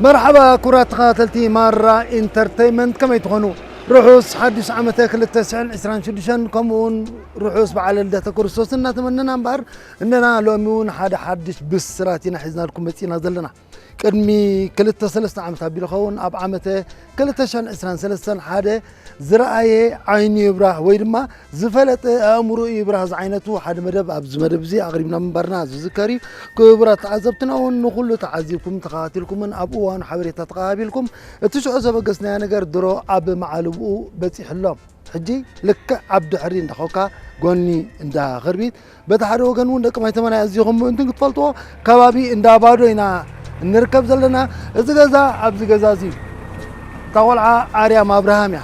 መርሓባ ክቡራት ተኸታተልቲ ማራ ኢንተርተይመንት፣ ከመይ ትኾኑ? ርሑስ ሓድሽ ዓመተ ክልተ ሽሕን ዕስራን ሽዱሽተን ከምኡ እውን ርሑስ በዓለ ልደተ ክርስቶስ እናተመነና እምበኣር፣ እነና ሎሚ እውን ሓደ ሓድሽ ብስራት ኢና ሒዝናልኩም መፂና ዘለና። ቅድሚ ክልተ ሰለስተ ዓመት ኣቢሉ ኸውን ኣብ ዓመተ ክልተ ሽሕን ዕስራን ሰለስተን ሓደ ዝረኣየ ዓይኑ ይብራህ ወይ ድማ ዝፈለጠ ኣእምሮ ይብራህ ዝዓይነቱ ሓደ መደብ ኣብዚ መደብ እዚ ኣቕሪብና ምንባርና ዝዝከር እዩ። ክቡራት ተዓዘብትና እውን ንኹሉ ተዓዚብኩም ተኸታቲልኩምን ኣብ እዋኑ ሓበሬታ ተቐባቢልኩም እቲ ሽዑ ዘበገስናዮ ነገር ድሮ ኣብ መዓልብኡ በፂሑ ኣሎ። ሕጂ ልክዕ ኣብ ድሕሪ እንዳ ኮካ ጎኒ እንዳ ኸርቢት በቲ ሓደ ወገን እውን ደቂ ማይ ተመናይ ኣዚኹም ምእንትን ክትፈልጥዎ ከባቢ እንዳ ባዶ ኢና እንርከብ ዘለና። እዚ ገዛ ኣብዚ ገዛ እዚ እታ ቆልዓ ኣርያም ኣብርሃም እያ።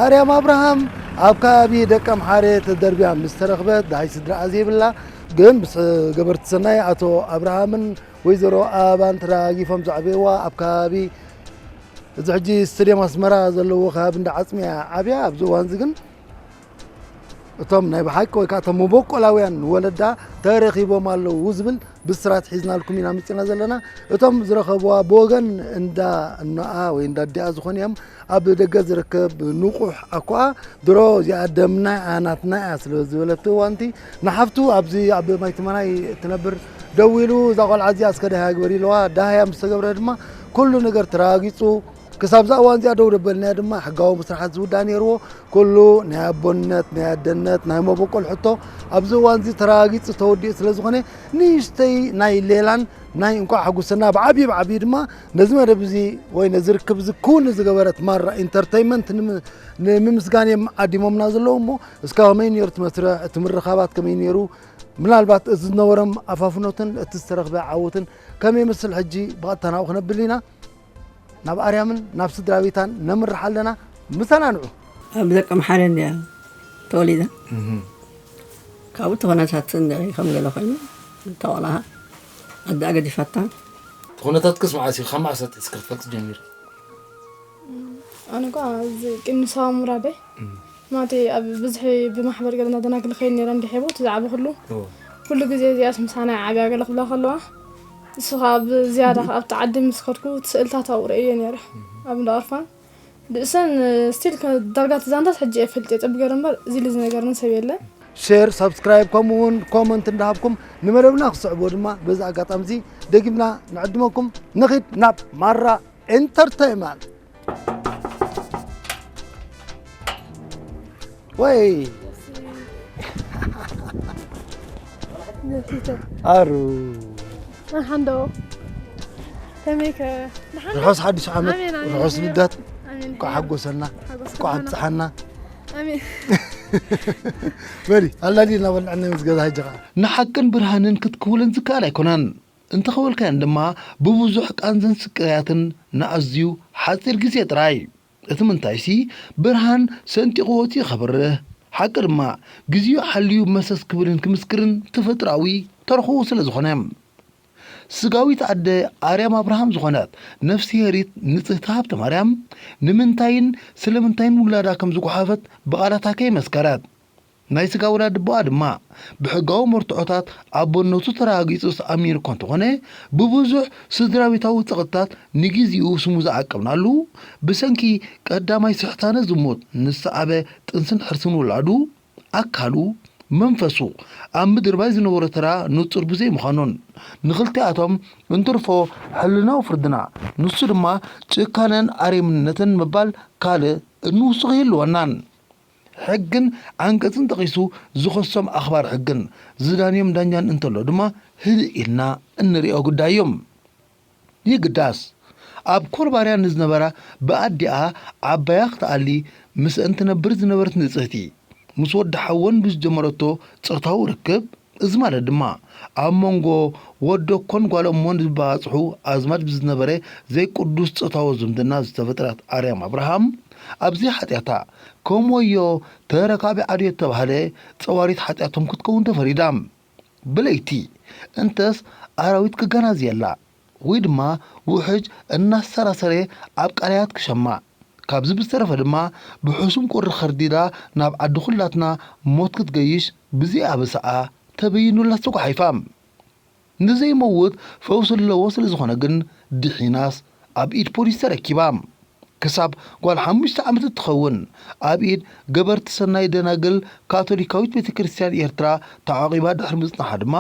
ኣርያም ኣብርሃም ኣብ ከባቢ ደቂ ኣምሓረ ተደርብያ ምስ ተረኽበት ደሃይ ስድራኣ ዘይብላ ግን ምስ ገበርቲ ሰናይ ኣቶ ኣብርሃምን ወይዘሮ ኣበባን ተደጋጊፎም ዘዕበይዋ ኣብ ከባቢ እዚ ሕጂ ስቴድየም ኣስመራ ዘለዎ ከባቢ እንዳ ዓፅሚ እያ ዓብያ። ኣብዚ እዋን እዚ ግን እቶም ናይ ብሓቂ ወይ ከዓ እቶም መበቆላውያን ወለዳ ተረኺቦም ኣለዉ ዝብል ብስራት ሒዝናልኩም ኢና መፂና ዘለና። እቶም ዝረኸብዋ ብወገን እንዳ እኖኣ ወይ እንዳ ኣዲኣ ዝኾኑ እዮም። ኣብ ደገ ዝርከብ ንቑሕ ኣኮኣ ድሮ እዚኣ ደምና እያ ናትና እያ ስለ ዝበለት እዋንቲ ንሓፍቱ ኣብዚ ኣብ ማይትመናይ እትነብር ደዊሉ እዛ ቆልዓ እዚኣ እስከ ደሃያ ግበሪ ኢለዋ። ደሃያ ምስ ተገብረ ድማ ኩሉ ነገር ተረጋጊፁ። ክሳብ እዛ እዋን እዚኣ ደው ደበልናያ ድማ ሕጋዊ መስርሓት ዝውዳእ ነይርዎ። ኩሉ ናይ ኣቦነት፣ ናይ ኣደነት፣ ናይ መበቆል ሕቶ ኣብዚ እዋን እዚ ተረጋጊፁ ተወዲኡ ስለ ዝኾነ ንእሽተይ ናይ ሌላን ናይ እንኳዕ ሓጉሰና ብዓብዩ ብዓብዩ ድማ ነዚ መደብ እዚ ወይ ነዚ ርክብ እዚ ክውን ዝገበረት ማራ ኢንተርተይመንት ንምምስጋን እዮም ዓዲሞምና ዘለዉ። እሞ እስካ ከመይ ነይሩ እቲ መስርሕ፣ እቲ ምርኻባት ከመይ ነይሩ? ምናልባት እዚ ዝነበሮም ኣፋፍኖትን እቲ ዝተረኽበ ዓወትን ከመይ ይመስል? ሕጂ ብቐጥታ ናብኡ ክነብል ኢና። ናብ ኣርያምን ናብ ስድራ ቤታን ነምርሕ ኣለና። ምሳና ንዑ። ኣብ ደቂ ኣምሓረ እንድያ ተወሊዳ። ካብኡ ተኾነታት እንድዒ ከም ገለ ኮይኑ ተቆላሃ ኣደኣ ገዲፋታ። እቲ ኩነታትክስ መዓስ እዩ? ካብ መዓስ ኣጥቂስኪ ክትፈልጢ ጀሚርኪ? ኣነ እኳ እዚ ቅድሚ ሰባ ምውራደይ ማለተይ ኣብ ብዝሒ ብማሕበር ገለ እናደናግል ከይድ ነይረ እንዲሕ የቦ እቲ ዝዓበኹሉ። ኩሉ ግዜ እዚኣስ ምሳና ይዓብያ ገለ ክብላ ከለዋ ንሱ ከዓ ብዝያዳ ኣብቲ ዓዲ ምስ ከድኩ እቲ ስእልታት ኣብኡ ርእየ ነይረ ኣብ እንዳ ኦርፋን ብእሰን ስቲል ዳርጋ እቲ ዛንታስ ሕጂ እየ ፈልጥ እየ ፀቢ ገይረ እምበር እዚ ኢሉ ዝነገርኒ ሰብ የለን። ሼር ሳብስክራይብ ከምኡ እውን ኮመንት እንዳሃብኩም ንመደብና ክስዕቦ ድማ በዚ ኣጋጣሚ እዚ ደጊምና ንዕድመኩም። ንኺድ ናብ ማራ ኢንተርተይመንት። ወይ ኣሩ ሓንዶ ከመይከ ርሑስ ሓድሽ ዓመት፣ ርሑስ ልደት። እንኳዕ ሓጎሰና፣ እንኳዕ ኣብፀሓና። በሊ ኣላዲ እናበልዐና ምስ ገዛ ሕጂ ከዓ ንሓቅን ብርሃንን ክትክውልን ዝከኣል ኣይኮነን። እንተኸወልካዮን ድማ ብብዙሕ ቃንዝን ስቅያትን ንኣዝዩ ሓጺር ግዜ ጥራይ። እቲ ምንታይሲ ብርሃን ሰንጢቕዎ እቲ ከብርህ፣ ሓቂ ድማ ግዜኡ ሓልዩ መሰስ ክብልን ክምስክርን ተፈጥሮኣዊ ተረኽቦ ስለ ዝኾነ። ስጋዊት ኣደ ኣርያም ኣብርሃም ዝኾነት ነፍስሄሪት ንጽህቲ ሃብተማርያም ንምንታይን ስለምንታይን ውላዳ ከም ዝጓሓፈት ብቓላታ ከይመስከረት። ናይ ስጋ ወላዲ ኣቦኣ ድማ ብሕጋዊ መርትዖታት ኣቦነቱ ተረጋጊጹ ዝኣሚን እኳ እንተኾነ፣ ብብዙሕ ስድራቤታዊ ጸቕጥታት ንግዜኡ ስሙ ዝዓቀብናሉ፣ ብሰንኪ ቀዳማይ ስሕታነ ዝሙት ንዝሰዓበ ጥንስን ሕርስን ውላዱ፣ ኣካሉ፣ መንፈሱ ኣብ ምድርባይ ዝነበሮ ተራ ንጹር ብዘይምዃኑን፣ ንኽልቲኣቶም እንትርፎ ሕልናዊ ፍርድና፣ ንሱ ድማ ጭካነን ኣረሜንነትን ምባል ካልእ እንውስኽ የልወናን። ሕግን ዓንቀጽን ጠቒሱ ዝኸሶም ኣኽባር ሕግን ዝዳንዮም ዳኛን እንተሎ ድማ ህድእ ኢልና እንሪኦ ጉዳይ እዩ። ይግዳስ፣ ኣብ ኮርባርያ ንዝነበራ ብኣዲኣ ዓባያ ክትኣሊ ምስአን ትነብር ዝነበረት ንጽህቲ፣ ምስ ወዲ ሓወን ብዝጀመረቶ ጾታዊ ርክብ፣ እዚ ማለት ድማ ኣብ መንጎ ወደኮን ጓለሞን ዝበባጽሑ ኣዝማድ ብዝነበረ ዘይቅዱስ ጾታዊ ዝምድና ዝተፈጥረት ኣርያም ኣብርሃም፣ ኣብዚ ሓጢኣታ ከም ወዮ ተረካቢ ዓድዮ እተባህለ ጸዋሪት ሓጢኣቶም ክትከውን ተፈሪዳ። ብለይቲ እንተስ ኣራዊት ክገናዝየላ ወይ ድማ ውሕጅ እናሰራሰረ ኣብ ቃላያት ክሸማ፣ ካብዚ ብዝተረፈ ድማ ብሕሱም ቁሪ ከርዲዳ ናብ ዓዲ ኩላትና ሞት ክትገይሽ ብዘይኣበሳኣ ተበይኑላስ ተጓሒፋ። ንዘይመውት ፈውሲ ኣለዎ ስለ ዝኾነ ግን ድሒናስ ኣብ ኢድ ፖሊስ ተረኪባ። ክሳብ ጓል ሓሙሽተ ዓመት እትኸውን ኣብ ኢድ ገበርቲ ሰናይ ደናግል ካቶሊካዊት ቤተ ክርስቲያን ኤርትራ ተዓቂባ ድሕሪ ምጽናሓ ድማ፣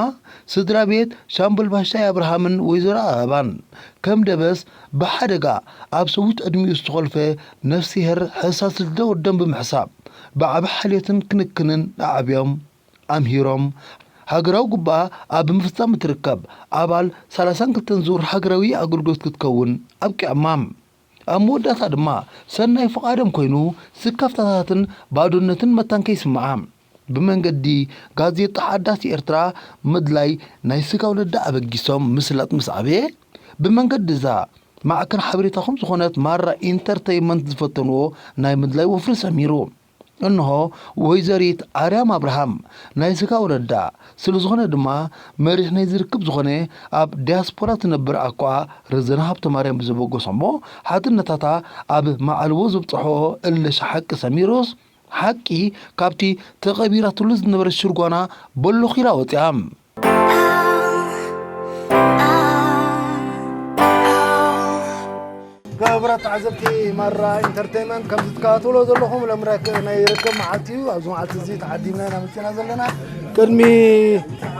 ስድራ ቤት ሻምበል ባሻይ ኣብርሃምን ወይዘሮ ኣበባን ከም ደበስ ብሓደጋ ኣብ ሰዊት ዕድሚኡ ዝተኾልፈ ነፍስሄር ሕሳስ ልደ ወዶም ብምሕሳብ ብዓቢ ሓልዮትን ክንክንን ኣዕብዮም ኣምሂሮም። ሃገራዊ ጉባኣ ኣብ ምፍጻም እትርከብ ኣባል ሰላሳን ክልተን ዙር ሃገራዊ ኣገልግሎት ክትከውን ኣብቂዖማ። ኣብ መወዳእታ ድማ ሰናይ ፍቓዶም ኮይኑ ስካፍታታትን ባዶነትን መታን ከይስምዓ ብመንገዲ ጋዜጣ ሓዳስ ኤርትራ ምድላይ ናይ ስጋ ወለዳ ኣበጊሶም ምስላጥ ምስ ዓበየ፣ ብመንገዲ እዛ ማዕከን ሓበሬታኹም ዝኾነት ማራ ኢንተርተይመንት ዝፈተንዎ ናይ ምድላይ ወፍሪ ሰሚሩ። እንሆ ወይዘሪት ኣርያም ኣብርሃም ናይ ስጋ ወለዳ ስለ ዝኾነ ድማ መሪሕ ናይ ዝርክብ ዝኾነ ኣብ ዲያስፖራ ትነብር ኣኳ ረዘነ ሃብተማርያም ብዘበገሶ እሞ ሓትነታታ ኣብ መዓልቦ ዘብጽሖ እለሽ ሓቂ ሰሚሩስ ሓቂ ካብቲ ተቐቢራትሉ ዝነበረ ሽርጓና በሎኺራ ወፂኣ። ክቡራት ተዓዘብቲ ማራ ኢንተርቴይንመንት፣ ከምዚ ትከታተሎ ዘለኹም ሎም ረክ-፣ ናይ ርክብ መዓልቲ እዩ። ኣብዚ መዓልቲ እዚ ተዓዲምና ኢና መፂና ዘለና። ቅድሚ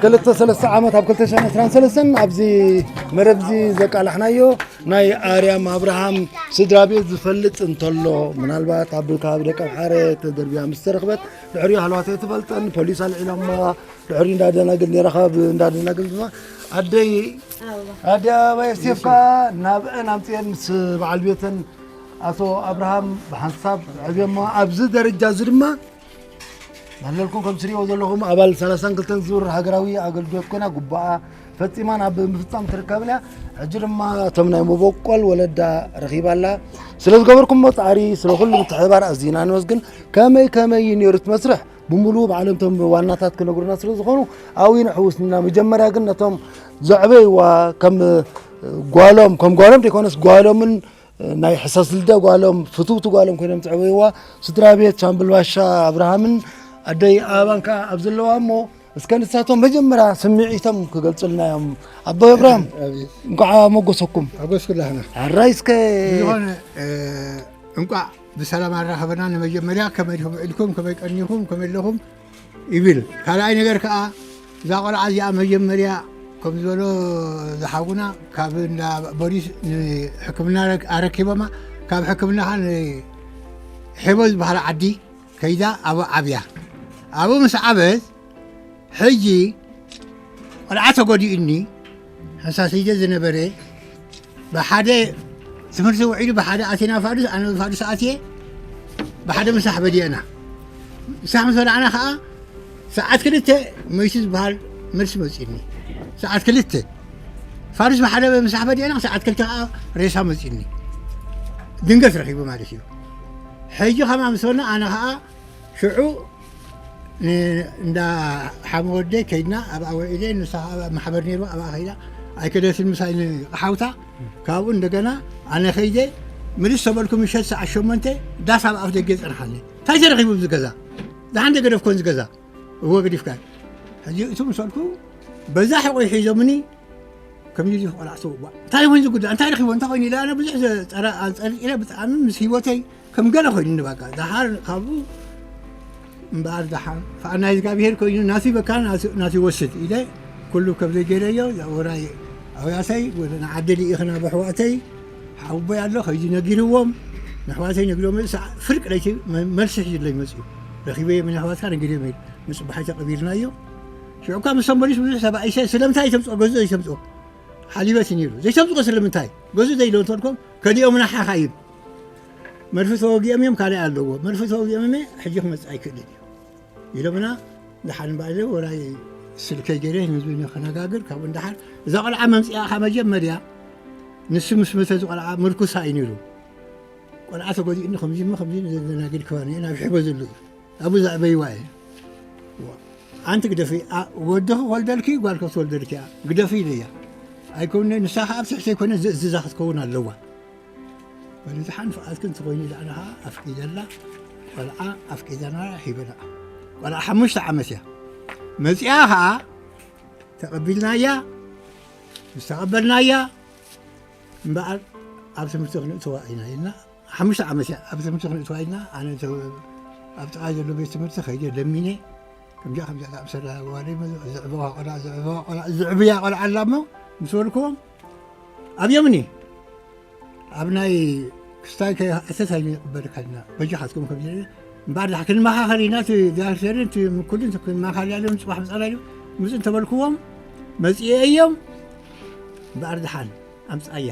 ክልተ ሰለስተ ዓመት ኣብ ክልተ ሽሕን ዕስራን ሰለስተን ኣብዚ መረብ እዚ ዘቃላሕናዮ ናይ ኣርያም ኣብርሃም ስድራ ቤት ዝፈልጥ እንተሎ፣ ምናልባት ኣብ ከባቢ ደቀምሓረ ተደርቢያ ምስ ተረኽበት ድሕሪኡ ሃለዋት ኣይትፈልጥን፣ ፖሊስ ኣልዒሎማ፣ ድሕሪ እንዳ ደናግል ነይራ፣ ካብ እንዳ ደናግል ድማ ኣደይ ኣደይ ኣበባ የሴፍካ ናብአን ኣምፅኤን ምስ በዓል ቤተን ኣቶ ኣብርሃም ብሓንሳብ ዕብዮማ ኣብዚ ደረጃ እዚ ድማ ናለልኩም ከም ትሪእዎ ዘለኹም ኣባል ሰላሳን ክልተን ዙር ሃገራዊ ኣገልግሎት ኮይና ጉባኣ ፈፂማ ናብ ምፍፃም ትርከብን እያ። ሕጂ ድማ እቶም ናይ መበቆል ወለዳ ረኺባ ኣላ። ስለ ዝገበርኩሞ ፃዕሪ ስለ ኩሉ ምትሕብባር ኣዚና ንመስግን። ከመይ ከመይ እዩ ነይሩ እቲ መስርሕ? ብምሉኡ ባዕሎም እቶም ዋናታት ክነግሩና ስለ ዝኾኑ ኣብኡ ይንሕውስና። መጀመርያ ግን ነቶም ዘዕበይዋ ከም ጓሎም፣ ከም ጓሎም ዘይኮነስ ጓሎምን ናይ ሕሳስ ልደ ጓሎም ፍትውቲ ጓሎም ኮይኖም ዘዕበይዋ ስድራ ቤት ሻምብል ባሻ ኣብርሃምን ኣደይ ኣበባን ከዓ ኣብ ዘለዋ እሞ እስከ ንሳቶም መጀመርያ ስምዒቶም ክገልጹልና እዮም። ኣቦይ ኣብርሃም ኣቤት። እንኳዕ መጎሰኩም። ኣጎስኩላህና። ሕራይ እስከ ዝኾነ እንቋዕ ብሰላም ኣራኸበና። ንመጀመርያ ከመይ ዲኹም ውዒልኩም፣ ከመይ ቀኒኹም፣ ከመይ ኣለኹም ይብል። ካልኣይ ነገር ከኣ እዛ ቆልዓ እዚኣ መጀመርያ ከም ዝበሎ ዝሓውና ካብ እንዳ ፖሊስ ንሕክምና ኣረክ-፣ ኣረኪቦማ። ካብ ሕክምና ከኣ ንሔቦ ዝበሃል ዓዲ ከይዳ ኣብኡ ዓብያ። ኣብኡ ምስ ዓበት ሕጂ ቆልዓ ተጎዲኡኒ፣ ሕሳስ ኢደ ዝነበረ ብሓደ ትምህርቲ ውዒሉ ብሓደ ኣቲና ፋዱስ፣ ኣነ ፋዱስ ኣትየ ብሓደ ምሳሕ በሊዕና። ምሳሕ ምስ በላዕና ከዓ ሰዓት ክልተ መይቱ ዝበሃል መልሲ መፂኒ። ሰዓት ክልተ ፋዱስ ብሓደ ምሳሕ በሊዕና፣ ሰዓት ክልተ ከዓ ሬሳ መፂኒ። ድንገት ረኺቡ ማለት እዩ። ሕጂ ከማ ምስ በልና ኣነ ከዓ ሽዑ ን-፣ እንዳ ሓመወደይ ከይድና ኣብኣ ውዒለ፣ ንሳ ኣብ ማሕበር ነይርዋ ኣብኣ ከይዳ ኣይከደትን ምሳይ ንሓውታ። ካብኡ እንደገና ኣነ ከይደ ምልስ ተበልኩ። ምሸት ሰዓት ሸሞንተ ዳስ ኣብ ኣፍ ደገ ይጸንሓኒ። እንታይ ተረኺቡ ኣብዚ ገዛ? ደሓን ደገደፍኮን ዝገዛ እዎ ገዲፍካ። ሕጂ እቱ ምሰልኩ በዛ ሕቆይ ሒዞምኒ። ከምዚ ኢሉ ቆልዓ ሰው ዋ፣ እንታይ ኮይኑ ዝጉዳእ? እንታይ ረኺቡ? እንታይ ኮይኑ ኢለ ኣነ ብዙሕ ዘ-፣ ጸረ-፣ ኣንጸርጺረ ብጣዕሚ ምስ ህይወተይ ከም ገለ ኮይኑኒ። በቃ ደሓር ካብኡ እምበኣር ደሓር ፍቓድ ናይ እግዚኣብሄር ኮይኑ ናቱ ይበካ ናቱ፣ ናቱ ይወስድ ኢለ ኩሉ ከም ዘይገይረዮ እዛ ወራይ ኣውያተይ ወደ ንዓዲ ልኢኽና ብኣሕዋተይ ሓውቦይ ኣሎ ከይዱ ነጊርዎም። ንኣሕዋተይ ነጊሮም ሰዓ-፣ ፍርቂ ለይቲ መ-፣ መልሲ ሒዙለይ መፅዩ። ረኺበዮ ምን ኣሕዋትካ ነጊርዮም ኢሉ ምፅባሓይ ተቐቢልናዮ። ሽዑ እኳ ምስቶም ፖሊስ ብዙሕ ተባኢሰ፣ ስለምንታይ ተምፅኦ ገዝኦ ዘይተምፅኦ ሓሊበት እዩ ነይሩ። ዘይተምፅኦ ስለምንታይ? ገዝኡ ዘይሎ እንተልኮም ከሊኦምና ሓኻይም። መድፊ ተወጊኦም እዮም ካልእ ኣለዎ። መድፊ ተወጊኦም እየ ሕጂ ክመፅእ ኣይክእልን እዩ ኢሎምና። ደሓን ባዕለ ወራይ ስልከይ ገይረ ንህዝቢ ንኸነጋግር ካብኡ እንዳሓር እዛ ቆልዓ መምፅኣ ካብ መጀመርያ ንሱ ምስ መተ እዚ ቆልዓ ምርኩሳ እዩ ነይሩ። ቆልዓ ተጎዲእኒ ከምዚ እሞ ከምዚ ዘዘናግድ ከባኒ ናብ ሕቦ ዘሎ እዩ። ኣብኡ ዘዕበይዋ እየ። ኣንቲ ግደፊ፣ ኣ-፣ ወድኺ ክወልደልኪ ጓልኪ ክትወልደልኪ እያ። ግደፊ ኢለያ። ኣይኮነ ንሳ ኸዓ ኣብ ትሕተይ ኮነ ዝእዝዛ ክትከውን ኣለዋ። በዚ ዝሓን ፍቓድኪ እንተኾይኑ ኢላ ኣነ ኸዓ ኣፍቂደላ። ቆልዓ ኣፍቂደና ሂበና። ቆልዓ ሓሙሽተ ዓመት እያ። መፂኣ ኸዓ ተቐቢልናያ። ምስ ተቐበልናያ እምበኣር ኣብ ትምህርቲ ክንእትዋ ኢና ኢልና፣ ሓሙሽተ ዓመት እያ ኣብ ትምህርቲ ክንእትዋ ኢልና። ኣነ እተ-፣ ኣብ ጥቓ ዘሎ ቤት ትምህርቲ ከይደ ለሚነ፣ ከምዚኣ ከምዚኣ ዝኣምሰላ ጓለይ መ-፣ ዝዕበዋ ቆልዓ፣ ዝዕበዋ ቆልዓ፣ ዝዕብያ ቆልዓ ኣላ እሞ፣ ምስ በልክዎም ኣብዮምኒ። ኣብ ናይ ክስታይ ከይኣተት ኣይንቕበልካን ኢና፣ በጃኻትኩም ከም ዝብል። እምበኣር ድሓ ክንመኻኸል ኢና፣ እቲ ዳይሬክተርን እቲ ምኩልን ክንመኻኸል ኢና ኢሎም፣ ጽባሕ ምጻና ኢሎም ምጹ እንተበልክዎም፣ መጺኤ እዮም። እምበኣር ድሓን ኣምጽኣያ፣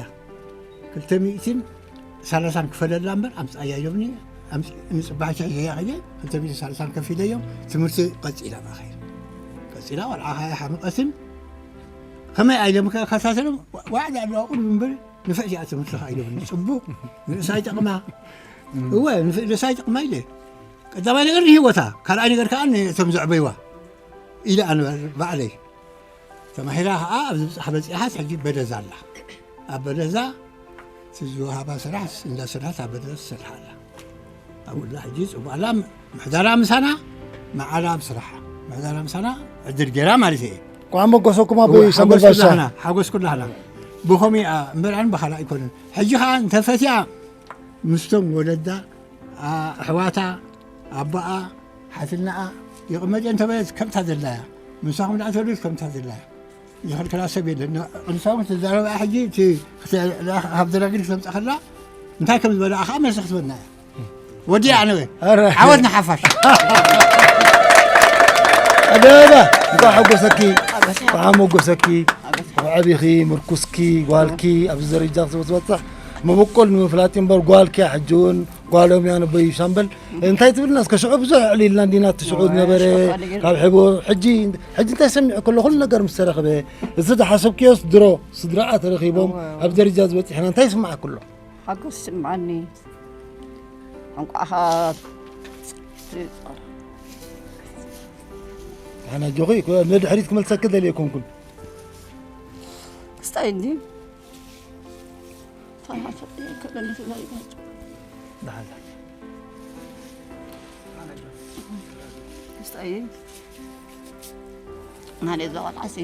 ክልተ ሚእትን ሰላሳን ክፈለላ እምበር ኣምጽኣያ ኢሎምኒ። ኣምጽ-፣ ንጽባሕ ሽሕ ሒዘያ ከይደ፣ ክልተ ሚእትን ሰላሳን ከፊለዮም፣ ትምህርቲ ቀጺላ ብኣኸይር። ቀጺላ፣ ቆልዓ ከኣ ሓምቐትን ከመይ ኢሎም ከ-፣ ከታተሎም፣ ዋ-፣ ዋዕዳ ኣለዋ ቁሩብ እምበር፣ ንፍዕቲ እያ ትምህርቲ ከኣ ኢሎምኒ። ጽቡቕ፣ ንርእሳ ይጠቕማ። እወ፣ ንፍ-፣ ንርእሳ ይጠቕማ ኢለ። ቀዳማይ ነገር ንህይወታ፣ ካልኣይ ነገር ከኣ ነቶም ዘዕበይዋ ኢለ ኣነ ባዕለይ። ተማሂራ ከኣ ኣብዚ ብጻሕ በጺሓት፣ ሕጂ በደዛ ኣላ። ኣብ በደዛ እቲ ዝወሃባ ስራሕ እንዳሰርሐት ኣብ በደዛ ትሰርሕ ኣላ። ኣብኡላ ሕጂ ጽቡቕ ኣላ። ምሕዳራ ምሳና፣ መዓላ ኣብ ስራሓ። ምሕዳራ ምሳና ዕድል ገይራ ማለት እየ። እንኳዕ መጎሰኩም ኣቦይ እወ፣ ሳምበል ሓጎስ ባሻ። ኩላህና፣ ሓጎስ ኩላህና። ብኸምኡ እያ እምበር ኣን ብኻልእ ኣይኮነን። ሕጂ ኸኣ እንተፈትያ ምስቶም ወለዳ፣ ኣ-፣ ኣሕዋታ፣ ኣቦኣ፣ ሓትናኣ ይቕመጥ እየ እንተበለት ከምታ ዘላያ፣ ምሳኹም ደኣ ተሉት ከምታ ዘላያ። ዝኽልክላ ሰብ የለን። ንሳኹም ትዛረባ ሕጂ እቲ ክተ-፣ ካብ ደናግል ክተምጻ ከላ እንታይ ከም ዝበላ ከኣ መልሲ ክትበና እያ። ወዲኣ ኣነወ። ኣረ። ዓወት ንሓፋሽ። ኣደባ፣ እንኳዕ ሓጎሰኪ፣ እንኳዕ ሓጎሰኪ። እንኳዕ ሓጎሰኪ። ዓቢኺ፣ ምርኩስኪ፣ ጓልኪ ኣብዚ ደረጃ ክትበጽሕ መበቆል ንምፍላጥ እምበር ጓልኪ ሕጂ እውን ጓሎም እያ ነበዩ ሻምበል። እንታይ ትብልና እስከ ሽዑ ብዙሕ ኣዕሊልና እንዲና እቲ ሽዑ እወ፣ ዝነበረ ሽዑ ኣዕሊልና። ካብ ሕቦ ሕጂ፣ ሕጂ እንታይ ሰሚዑ ከሎ ኩሉ ነገር ምስ ተረኽበ፣ እዚ ዝሓሰብክዮስ ድሮ ስድራኣ ተረኺቦም እወ። ኣብ ደረጃ ዝበጽሕና እንታይ ይስምዓኩ ኣሎ? ሓጎስ ይስምዓኒ። እንቋዕ ኸኣ ንሓና ኣጆኺ፣ ንድሕሪት ክመልሰኪ ደልየ ኣይኮንኩን። ክስታይ እንዲ። ደሓን። ክስታይ። ናለይ እዛ ቆልዓሲ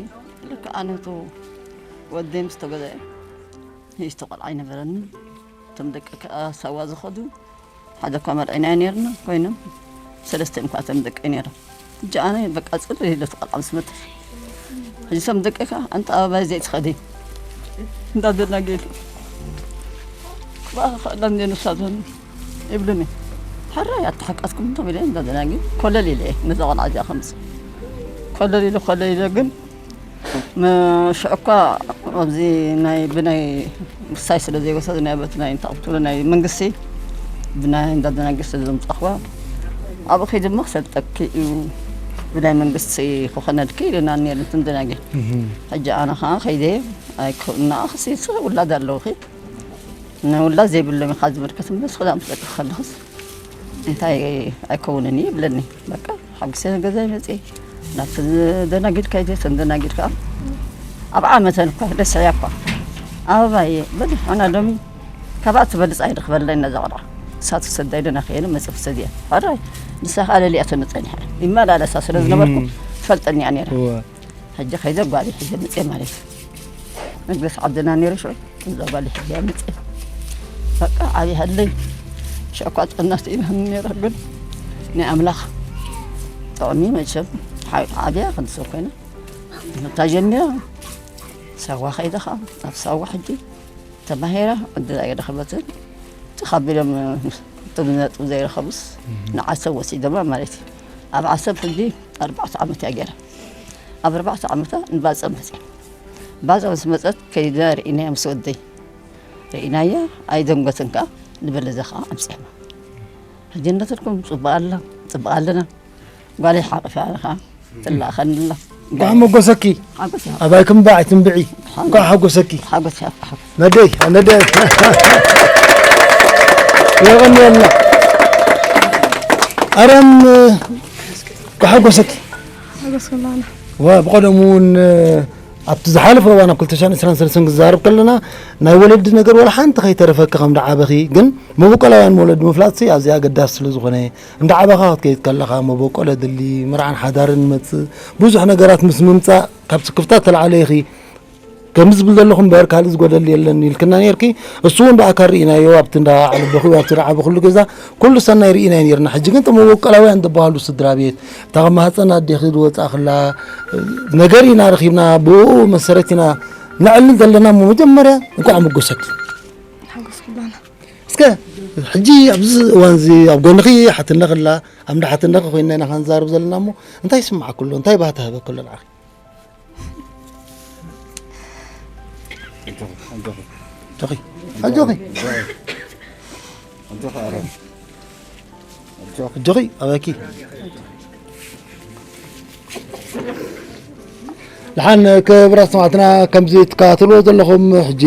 ልክዕ ኣነቱ ወደይ ምስ ተገዘአ ንእሽቶ ቆልዓ ኣይነበረንን። እቶም ደቂ ከኣ ሳዋ ዝኸዱ ሓደ እኳ መርዒና ነይርና ኮይኖም ሰለስተ እዮም ከኣ እቶም ደቂ ነይሮም። ሕጂ ኣነ በቃ ጽልል ኢለ እቲ ቆልዓ ምስ መጠ ሕጂ እቶም ደቂ ከኣ ኣንታ ኣባይ ዘይትኸዲ እንዳ ደናጌል ክበኣኻ ክእላ እንደ ንሳ ዞን ይብሉኒ። ሕራይ ኣተሓቀስኩም እንቶም ኢለ እንዳ ደናጌል ኮለል ኢለ እየ ነዛ ቆልዓ እዚኣ ከምጽእ ኮለል ኢለ ኮለል ኢለ ግን ም-፣ ሽዑ እኳ ኣብዚ ናይ ብናይ ውሳይ ስለ ዘይወሰድናዮ በቲ ናይ እንታይ ክትብሎ ናይ መንግስቲ ብናይ እንዳደናጌ ስለ ዘምጻእኽዋ ኣብኡ ከይዲ እሞ ክሰልጠኪ እዩ ብናይ መንግስቲ ክኾነልኪ ኢሉና ነይሩ እንትን ደናጌ። እህ። ሕጂ ኣነ ኸዓ ከይደ ኣይኮ-፣ እና ክሲስ ውላድ ኣለውኺ ንውላድ ዘይብሎም ኢኻ ዝምልከት እምበር ንስኺ ምስ ደቅኺ ከለኽስ እንታይ ኣይከውንን እዩ ይብለኒ። በቃ ሓጉሰ ገዛይ መፅየ ናብቲ ደናጊድ ከይደ እተን ደናጊድ ከዓ ኣብ ዓመተን እኳ ደስዕያ እኳ ኣበባየ በል ንሕና ሎሚ ካብኣ ትበልፅ ኣይንረኽበላን ኢና እዛ ቆልዓ ንሳ ትሰዳ ኢለና ከየነ መፅእ ክሰድያ ሕራይ ንሳ ከዓ ለሊኣተኒ ፀኒሓ ይመላለሳ ስለ ዝነበርኩ እም። ትፈልጠኒ እያ ነይራ እወ። ሕጂ ከይደ ጓሊ ሕጂ ምፅእ ማለት እዩ መግለስ ዓድና ነይሩ ሽዑ እዛ ጓል ሕጂ ምፅእ በቃ ዓብይ ሃለይ ሽዕኳ ጥዕና ስኢና ነይራ ግን ናይ ኣምላኽ ጥቕሚ መቸም ዓብያ ክንሰብ ኮይና እታ ጀሚራ ሳዋ ከይዳ ከዓ ኣብ ሳዋ ሕጂ ተማሂራ ዕድል ኣይረኸበትን ተኻቢሎም እቶም ነጥብ ዘይረኸቡስ ንዓሰብ ወሲዶማ ማለት እዩ ኣብ ዓሰብ ሕጂ ኣርባዕተ ዓመት እያ ገይራ ኣብ ኣርባዕተ ዓመታ ንባፅዕ መፅያ ባዛ ምስ መፀት ከይዳ ርኢናያ ምስ ወደይ ርኢናያ ኣይደንጎትን ከዓ ንበለዛ ከዓ ኣምፅሕና ሕጂ እንዳተልኩም ፅቡቅ ኣላ ፅቡቅ ኣለና ጓለይ ሓቂፋ ኣነ ከዓ ትላእኸኒ ኣላ እንኳዕ መጎሰኪ ሓጎስ እያ ኣባይ ክንባዕ ትንብዒ እንኳዕ ሓጎሰኪ ሓጎስ እያ ሓጎስ ነደይ ነደይ የቐንየልና ኣረም እንኳዕ ሓጎሰኪ ሓጎስ ኩላና ዋ ብቐደሙ እውን ኣብቲ ዝሓለፈ እዋን ኣብ ክልተ ሽሕን ዕስራን ሰለስተን ክዛረብ ከለና ናይ ወለዲ ነገር ወላ ሓንቲ ከይተረፈኪ ከም ደዓበኺ ግን መበቆላውያን መውለዲ ምፍላጥሲ ኣዝያ ኣገዳሲ ስለ ዝኾነ እንዳ ዓበኻ ክትከይድ ከለኻ መበቆል ኣድሊ መርዓን ሓዳርን መጽእ ብዙሕ ነገራት ምስ ምምጻእ ካብ ስክፍታ ተላዕለ ኢኺ ከምዚ ዝብል ዘለኹ እምበር ካልእ ዝጎደል የለን ኢልክና ነርኪ። እሱ እውን ብኣካል ርኢናዮ፣ ኣብቲ እንዳ ዓለቦኺ፣ ኣብቲ እንዳ ዓበኹሉ ገዛ ኩሉ ሰናይ ርኢናዮ ነርና። ሕጂ ግን እቶም መበቆላውያን ዝበሃሉ ስድራ ቤት፣ እታ ካብ ማህፀን ኣዴኺ ዝወፃእኽላ ነገር ኢና ረኺብና፣ ብኡ መሰረት ኢና ነዕልል ዘለና። እሞ መጀመርያ እንኳዕ መጎሰኪ። ሓጎስ ኩላና። እስከ ሕጂ ኣብዚ እዋን እዚ ኣብ ጎንኺ ሓትነኺ ኣላ፣ ኣብ እንዳ ሓትነኺ ኮይንና ኢና ክንዛረብ ዘለና። እሞ እንታይ ይስምዓኪ ኣሎ? እንታይ ባህታ ህበኪ ኣሎ ንዓኺ? ኣጆኺ፣ ኣጆኺ፣ ኣጆኺ፣ ኣረ፣ ኣጆኺ፣ ኣጆኺ፣ ኣበኪ። ደሓን ክቡራት ሰማዕትና፣ ከምዚ ትከታተልዎ ዘለኹም፣ ሕጂ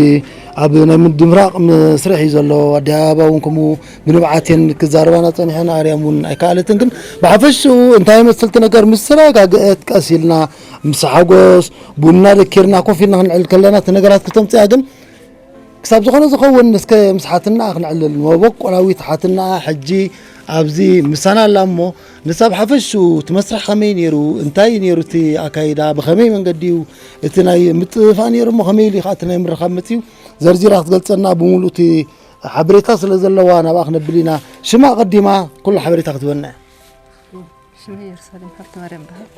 ኣብ ናይ ምድምራቕ መስርሕ እዩ ዘሎ። ኣደይ ኣበባ እውን ከምኡ ብንብዓት እየን ክዛረባና ጸኒሐን፣ ኣርያም እውን ኣይከኣለትን። ግን ብሓፈሽኡ እንታይ ይመስል እቲ ነገር ምስ ተረጋግአት፣ ቀስ ኢልና ምስ ሓጎስ ቡና ደኪርና ኮፍ ኢልና ክንዕል ከለና፣ እቲ ነገራት ክተምጽያ ግን ክሳብ ዝኾነ ዝኸውን እስከ ምስ ሓትናኣ ክንዕልል። መበቆላዊት ሓትናኣ ሕጂ ኣብዚ ምሳና ኣላ እሞ፣ ንሳ ብሓፈሽኡ እቲ መስርሕ ከመይ ነይሩ፣ እንታይ እዩ ነይሩ እቲ ኣካይዳ፣ ብኸመይ መንገዲ እዩ እቲ ናይ ምጥፍፋእ ነይሩ እሞ፣ ከመይ ኢሉ እዩ ከዓ እቲ ናይ ምርኻብ መፅዩ፣ ዘርዚራ ክትገልፀልና፣ ብምሉእ እቲ ሓበሬታ ስለ ዘለዋ ናብኣ ክነብል ኢና። ሽማ ቀዲማ ኩሉ ሓበሬታ ክትበና እያ። ሽመይ ኢየሩሳሌም ሃብተማርያም በሃል።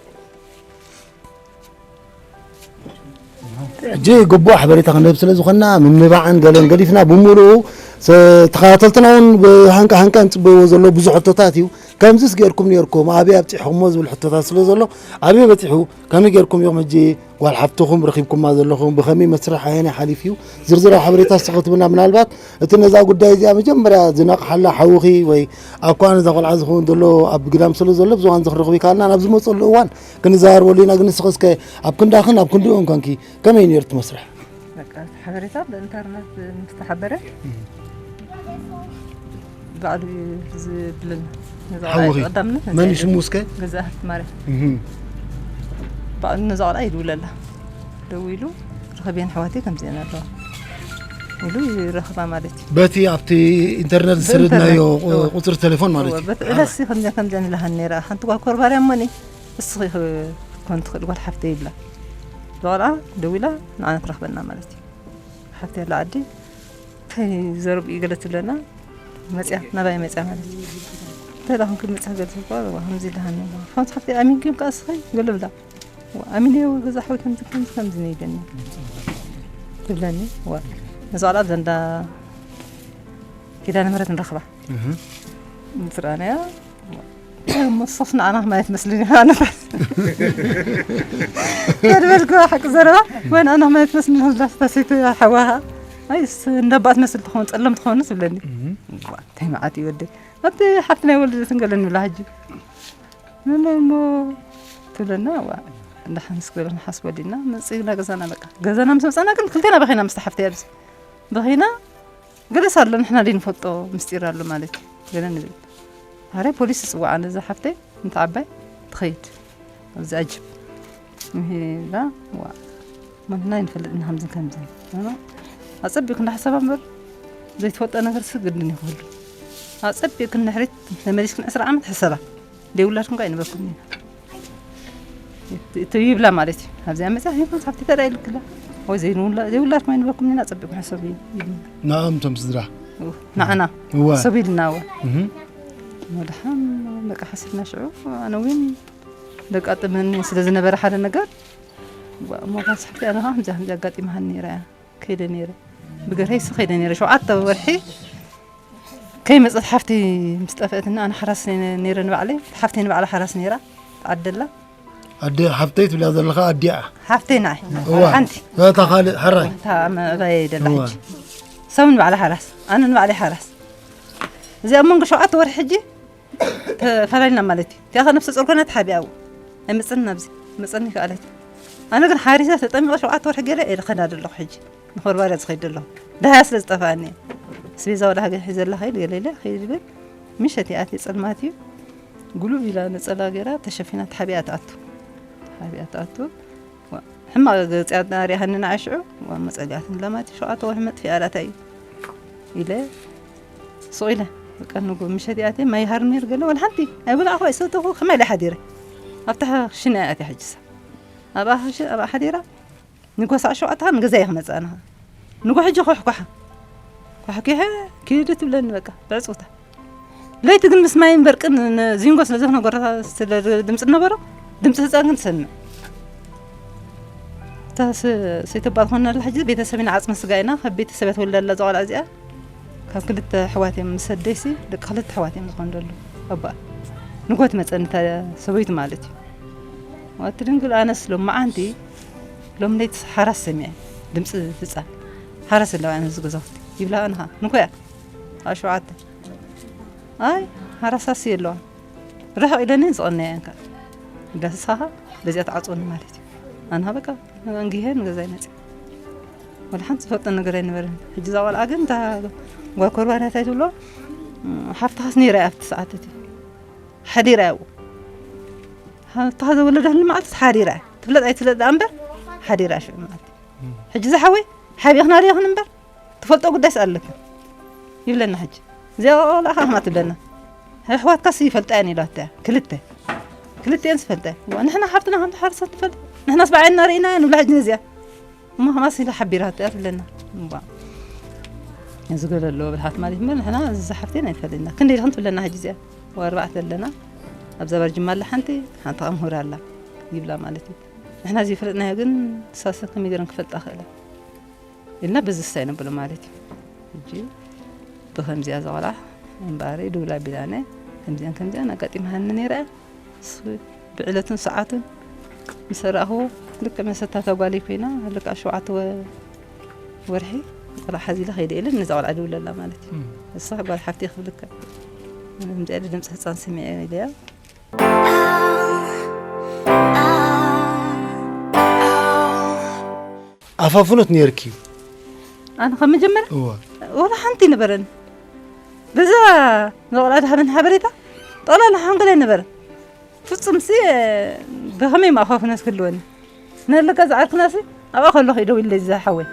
ሕጂ ግቡእ ሓበሬታ ክንህብ ስለ ዝኾንና፣ ምምባዕን ገለን ገዲፍና፣ ብምሉኡ ሰ-፣ ተኸታተልትና እውን ብሃንቀ ሃንቀ እንጽበይዎ ዘሎ ብዙሕ ሕቶታት እዩ። ከምዚስ ገይርኩም ነይርኩም፣ ኣበይ ኣብጺሕኩሞ ዝብል ሕቶታት ስለ ዘሎ፣ ኣበይ በጺሑ፣ ከመይ ገይርኩም ኢኹም ሕጂ ጓል ሓፍትኹም ረኺብኩማ ዘለኹም፣ ብኸመይ መስርሕ ኣየናይ ሓሊፉ እዩ? ዝርዝራዊ ሓበሬታ እስኺ ክትብና፣ ምናልባት እቲ ነዛ ጉዳይ እዚኣ መጀመርያ ዝነቕሓላ ሓውኺ ወይ ኣብ ከዋን እዛ ቆልዓ ዝኸውን ዘሎ ኣብ ግዳም ስለ ዘሎ፣ ብዝዋን ዝኽረኽቡ ይከኣልና፣ ናብ ዝመፀሉ እዋን ክንዘራረበሉ ኢና። ግን ንስኺ እስከ ኣብ ክንዳኽን ኣብ ክንድኡን ኮንኪ፣ ከመይ ነይሩ እቲ መስርሕ? በቃ፣ እቲ ሓበሬታ ብኢንተርነት ምስ ተሓበረ፣ እም። ባዕሉ እዩ ዝብለና። ነዛ ሓውኺ፣ ቀዳምነት ነዛ መን እዩ እዩ። ሽሙ እስከ? ገዛኢ ሃብተማርያም። እም። ባዕሉ ነዛ ቆልዓ ይድውለላ። ደዊሉ፣ "ርኸብየን ኣሕዋተይ ከምዚአን ኣለዋ" ኢሉ ይረኽባ ማለት እዩ። በቲ ኣብቲ ኢንተርነት ብኢንተርነት፣ ዝሰደድናዮ እወ። ቁፅሪ ቴሌፎን ማለት እወ፣ እዩ። በቲ ዕለትሲ ከምዚአን ከምዚአን ኢላሃኒ ነይራ። ሓንቲ ጓል ኮርባርያ እሞኒ፣ እስኺ ክ-፣ ክትኮን ትኽእል ጓል ሓፍተይ ይብላ። እዛ ቆልዓ ደዊላ ንዓና ትረኽበና ማለት እዩ። ሓፍተይ ኣላ ዓዲ፣ እንታይ ዘረብኡ ገለ ትብለና፣ መጽያ፣ ናባይ መጽያ ማለት እዩ። እንታይ ደኣ ኮንኪ መጽያ ገለ ትብሎ፣ እዋ፣ ከምዚ ኢላሃኒ፣ እዋ። ፋንቱ ሓፍተይ፣ ኣሚንኪ እምካ እስኺ? ገለ ብላ። እዋ፣ ኣሚነዮ ገዛ ሓወይ ከምዚ፣ ከምዚ፣ ከምዚ ነይደኒ። ትብለኒ፣ እዋ። ነዛ ቆልዓ ብዘንዳ ኪዳነ ምህረት ንረኽባ። እህ። ምስ ረኣናያ፣ እሞ ንሶስ ንዓና ከማይ ትመስልን ኢኻ ነበር። ተድበልኩ ሓቂ ዘረባ፣ ወይ ንዓና ከማይ ትመስልን ኢኻ፣ እዛ ተሰይቲ ሓዋኻ። ኣይስ፣ እንዳ ኣባኣ ትመስል ትኸውን፣ ጸለም ትኸውን ትብለኒ። እህ። ዋ፣ እንታይ መዓት እዩ ወደይ። ኣብቲ ሓፍቲ ናይ ወልደትን ገለን ንብላ ሕጂ። ምን እሞ ትብለና፣ ዋ፣ እንዳሓንስ ክብል ንሓስበሉ ኢና፣ መጺእና ገዛና በቃ። ገዛና ምስ መጻና ግን ክልቴና በኺና ምስታ ሓፍቲ ኣብዚ። በኺና ገለስ ኣሎ፣ ንሕና ዘይንፈልጦ ምስጢር ኣሎ ማለት እዩ። ገለ ንብል። ኣረ ፖሊስ ትጽዋዕ፣ ነዛ ሓፍተይ፣ እንተ ዓባይ ትኸይድ። ኣብዚ ኣጅብ። ምሂላ፣ ዋ፣ መንና ይንፈልጥ እና ከምዝን ከምዝን። ኣነ ኣጸቢቕኪ እንዳሓሰባ እምበር፣ ዘይትፈልጦ ነገር ሲ ግድን ይኽህሉ። ኣጸቢቕኪ ንድሕሪት ተመሊስክን ዕስራ ዓመት ሕሰባ። ዘይውላድኩም ከ ኣይንበልኩም ኢና። እቲ ይብላ ማለት እዩ። ኣብዚኣ መጽያ ይኹን ሳብቲ ተዳ ይልክላ። ወይ ዘይንውላ-፣ ዘይውላድኩም ኣይንበልኩም ኢና፣ ጸቢቕኩም ሕሰቡ ይብልና። ንዕኦም እቶም ስድራ? እው፣ ንዓና። እወ። ሕሰቡ ኢልና፣ እወ። እህ። ወድሓን በቃ ሓሲብና ሽዑ፣ ኣነ እውን ደቃጥመኒ ስለ ዝነበረ ሓደ ነገር፣ እሞ ጓል ሳሕቲ ኣነ ኸዓ ከምዚኣ፣ ከምዚኣ ኣጋጢማሃኒ ነይራ እያ። ከይደ ነይረ። ብገርሀይሲ ከይደ ነይረ። ሸውዓተ ወርሒ ከይመጸት ሓፍተይ ምስ ጠፍአትና፣ ኣነ ሓራስ ነ-፣ ነይረ ንባዕለይ። ሓፍተይ ንባዕላ ሓራስ ነይራ። ትዓደላ። ኣደ ሓፍተይ ትብላ ዘለኻ ኣዲኣ? ሓፍተይ ንዓይ። እዋ። ሓንቲ። እታ ካልእ ሕራይ? እታ መእባየይ ደላ እዋ። ሕጂ። ሰብ ንባዕላ ሓራስ፣ ኣነ ንባዕለይ ሓራስ። እዚኣ ኣብ መንጎ ሸውዓተ ወርሒ ሕጂ ተፈላሊና ማለት እዩ። እቲኣ ኸ ነፍሰ ጾር ኮይና ተሓቢኣ ኣብኡ። ኣይመጸንን ኣብዚ። መጸኒ ይከኣለት። ኣነ ግን ሓሪሰ ተጠሚቐ ሸውዓተ ወርሒ ገለ እየ ዝኸዳ ዘለኹ ሕጂ። ንኾርባርያ ዝኸይድ ዘለኹ። ደሃያ ስለ ዝጠፍኣኒ እየ። ኣስቤዛ ወላ ሃገር ሒዘላ ኸይድ ገለ ኢለ ኸይድ ይብል። ምሸት ይኣትየ ጸልማት እዩ። ጉሉብ ኢላ ነጸላ ገይራ ተሸፊና ተሓቢኣ ትኣቱ። ተሓቢኣ ትኣቱ። ዋ፣ ሕማቕ ገጽያ ሪኣሃኒ ንዓይ ሽዑ። ዋ፣ መጸሊኣትኒ ለማቲ ሸውዓተ ወርሒ መጥፊኣ ዳታ እዩ። ኢለ ሱቕ ኢለ፣ በቃ፣ ንጎ ምሸት እያ ኣትየ፣ ማይ ይሃርም ነይሩ ገለ፣ ወላ ሓንቲ ኣይበላዕኹ፣ ኣይሰተኹ፣ ከመይ ኢለ ሓዲረ? ኣብታ ክሽነ እያ ኣትያ፣ ሕጂሳ። ኣብኣ ክሽ-፣ ኣብኣ ሓዲራ፣ ንጎ ሰዓት ሸውዓተ ንገዛይ ክመጽእ ኣነ። ንጎ ሕጂ ኮሕኳሕ። ኮሕኪሐ ኪዲ ትብለኒ በቃ ብዕጽውታ። ለይቲ ግን ምስ ማይን በርቅን ን-፣ ዚንጎ ስለ ዝኾነ ጎረታ ስለ ድምጺ ነበሮ፣ ድምጺ ህጻን ግን ትሰምዕ። እታ ስ-፣ ሰይተባ ዝኾንና ኣላ ሕጂ ቤተሰብና ዓጽመ ስጋ ኢና፣ ካብ ቤተሰብ እያ ተወሊዳ ኣላ እዛ ቆልዓ እዚኣ። ካብ ክልተ ኣሕዋት እዮም ምስ ኣደይሲ፣ ደቂ ክልተ ኣሕዋት እዮም ዝኾኑ ዘለዉ። ኣቦኣ ንጎ ትመጸኒ እታ ሰበይቱ ማለት እዩ። ዋቲ ድንግል ኣነስ ሎመዓንቲ፣ ሎም ለይቲ ሓራስ ሰሚዐ፣ ድምጺ ህጻን። ሓራስ ኣለዋ ኣነስ ገዛውቲ። ይብላ ኣንኻ፣ ንኮያ። ኣብ ሸውዓተ። ኣይ፣ ሓራሳሲ የለዋ። ርሕቕ ኢለኒ ዝቐነያ እንካ። ዳስሳኻ በዚኣ ትዓጽወኒ ማለት እዩ። ኣንኻ በቃ፣ ኣንጊሄ ንገዛይ መጽእ። ወላ ሓንቲ ዝፈልጦ ነገር ኣይነበረን። ሕጂ እዛ ቆልዓ ግን እታ ጓል ኮርባርያ እንታይ ትብሎ፣ ሓፍትኻስ ነይራ እያ ኣብቲ ሰዓት እቲ። ሓዲራ እያ ኣብኡ። ሓፍትኻ ዘወለደትሉ መዓልቲ ሓዲራ እያ። ትፍለጥ ኣይትፍለጥ ደኣ እምበር ሓዲራ ሽዑ መዓልቲ። ሕጂ ዝሓወይ ሓቢኽና ዶ ይኹን እምበር ትፈልጦ ጉዳይስ ኣለካ ይብለና። ሕጂ እዚኣ ቆልዓ ከኣ ከማ ትብለና። ኣሕዋትካስ ይፈልጣ እየን ኢላታ እያ። ክልተ። ክልቲኤን ዝፈልጣ እየን። ዋ፣ ንሕና ሓፍትና ከም ትሓርሰት ትፈልጥ። ንሕናስ ብዓይንና ርኢና እያ ንብላ ሕጂ ነዚኣ። እሞ ከማስ ኢላ ሓቢራታ እያ ትብለና። እምባ። እዚ ገለ ኣለዎ ብልሓት ማለት እምበር ንሕና እዚ ሓፍቴን ኣይትፈልጥና። ክንደይ ኢልክን ትብለና ሕጂ እዚኣ። ወርባዕተ ኣለና። ኣብዛ በርጅማ ኣላ ሓንቲ፣ ሓንቲ ከኣ ምሁር ኣላ ይብላ ማለት እዩ። ንሕና ዘይፈለጥናዮ ግን ሳሰ ከመይ ገይረን ክፈልጣ ክእላ? ኢልና በዚ ስታይ ነብሎ ማለት እዩ። ሕጂ ብኸምዚኣ እዛ ቆልዓ እምበኣረይ ድውል ኣቢላነ፣ ከምዚኣን ከምዚኣን ኣጋጢማሃኒ ነይራ። ስ-፣ ብዕለቱን ሰዓቱን ምስ ረኣኽዎ ልክዕ መሰታታ ጓለይ ኮይና፣ ልክዕ ሸውዓተ ወ-፣ ወርሒ ቆልዓ ሓዚለ ከይደ ኢለን ነዛ ቆልዓ ድውለላ ማለት እዩ። እም። እሳ ጓል ሓፍተይ ክብልካ፣ ከምዚኣ ኢለ ድምፂ ህፃን ስሚዐ ኢለያ። ኣፋፍኖት ነይርኪ እዩ? ኣነ ካብ መጀመርያ እዋ። ወላ ሓንቲ ነበረን። በዛ ንቆልዓ ድሃበን ሓበሬታ ጠቕላላ ሓንጎል ኣይነበረን። ፍጹም ሲ ብኸመይ ማእፋፍኖት ክህልወኒ? ነለካ ዝዓርክና ሲ ኣብኣ ከለኹ እዩ ደው ኢለይ ዝሓወይ።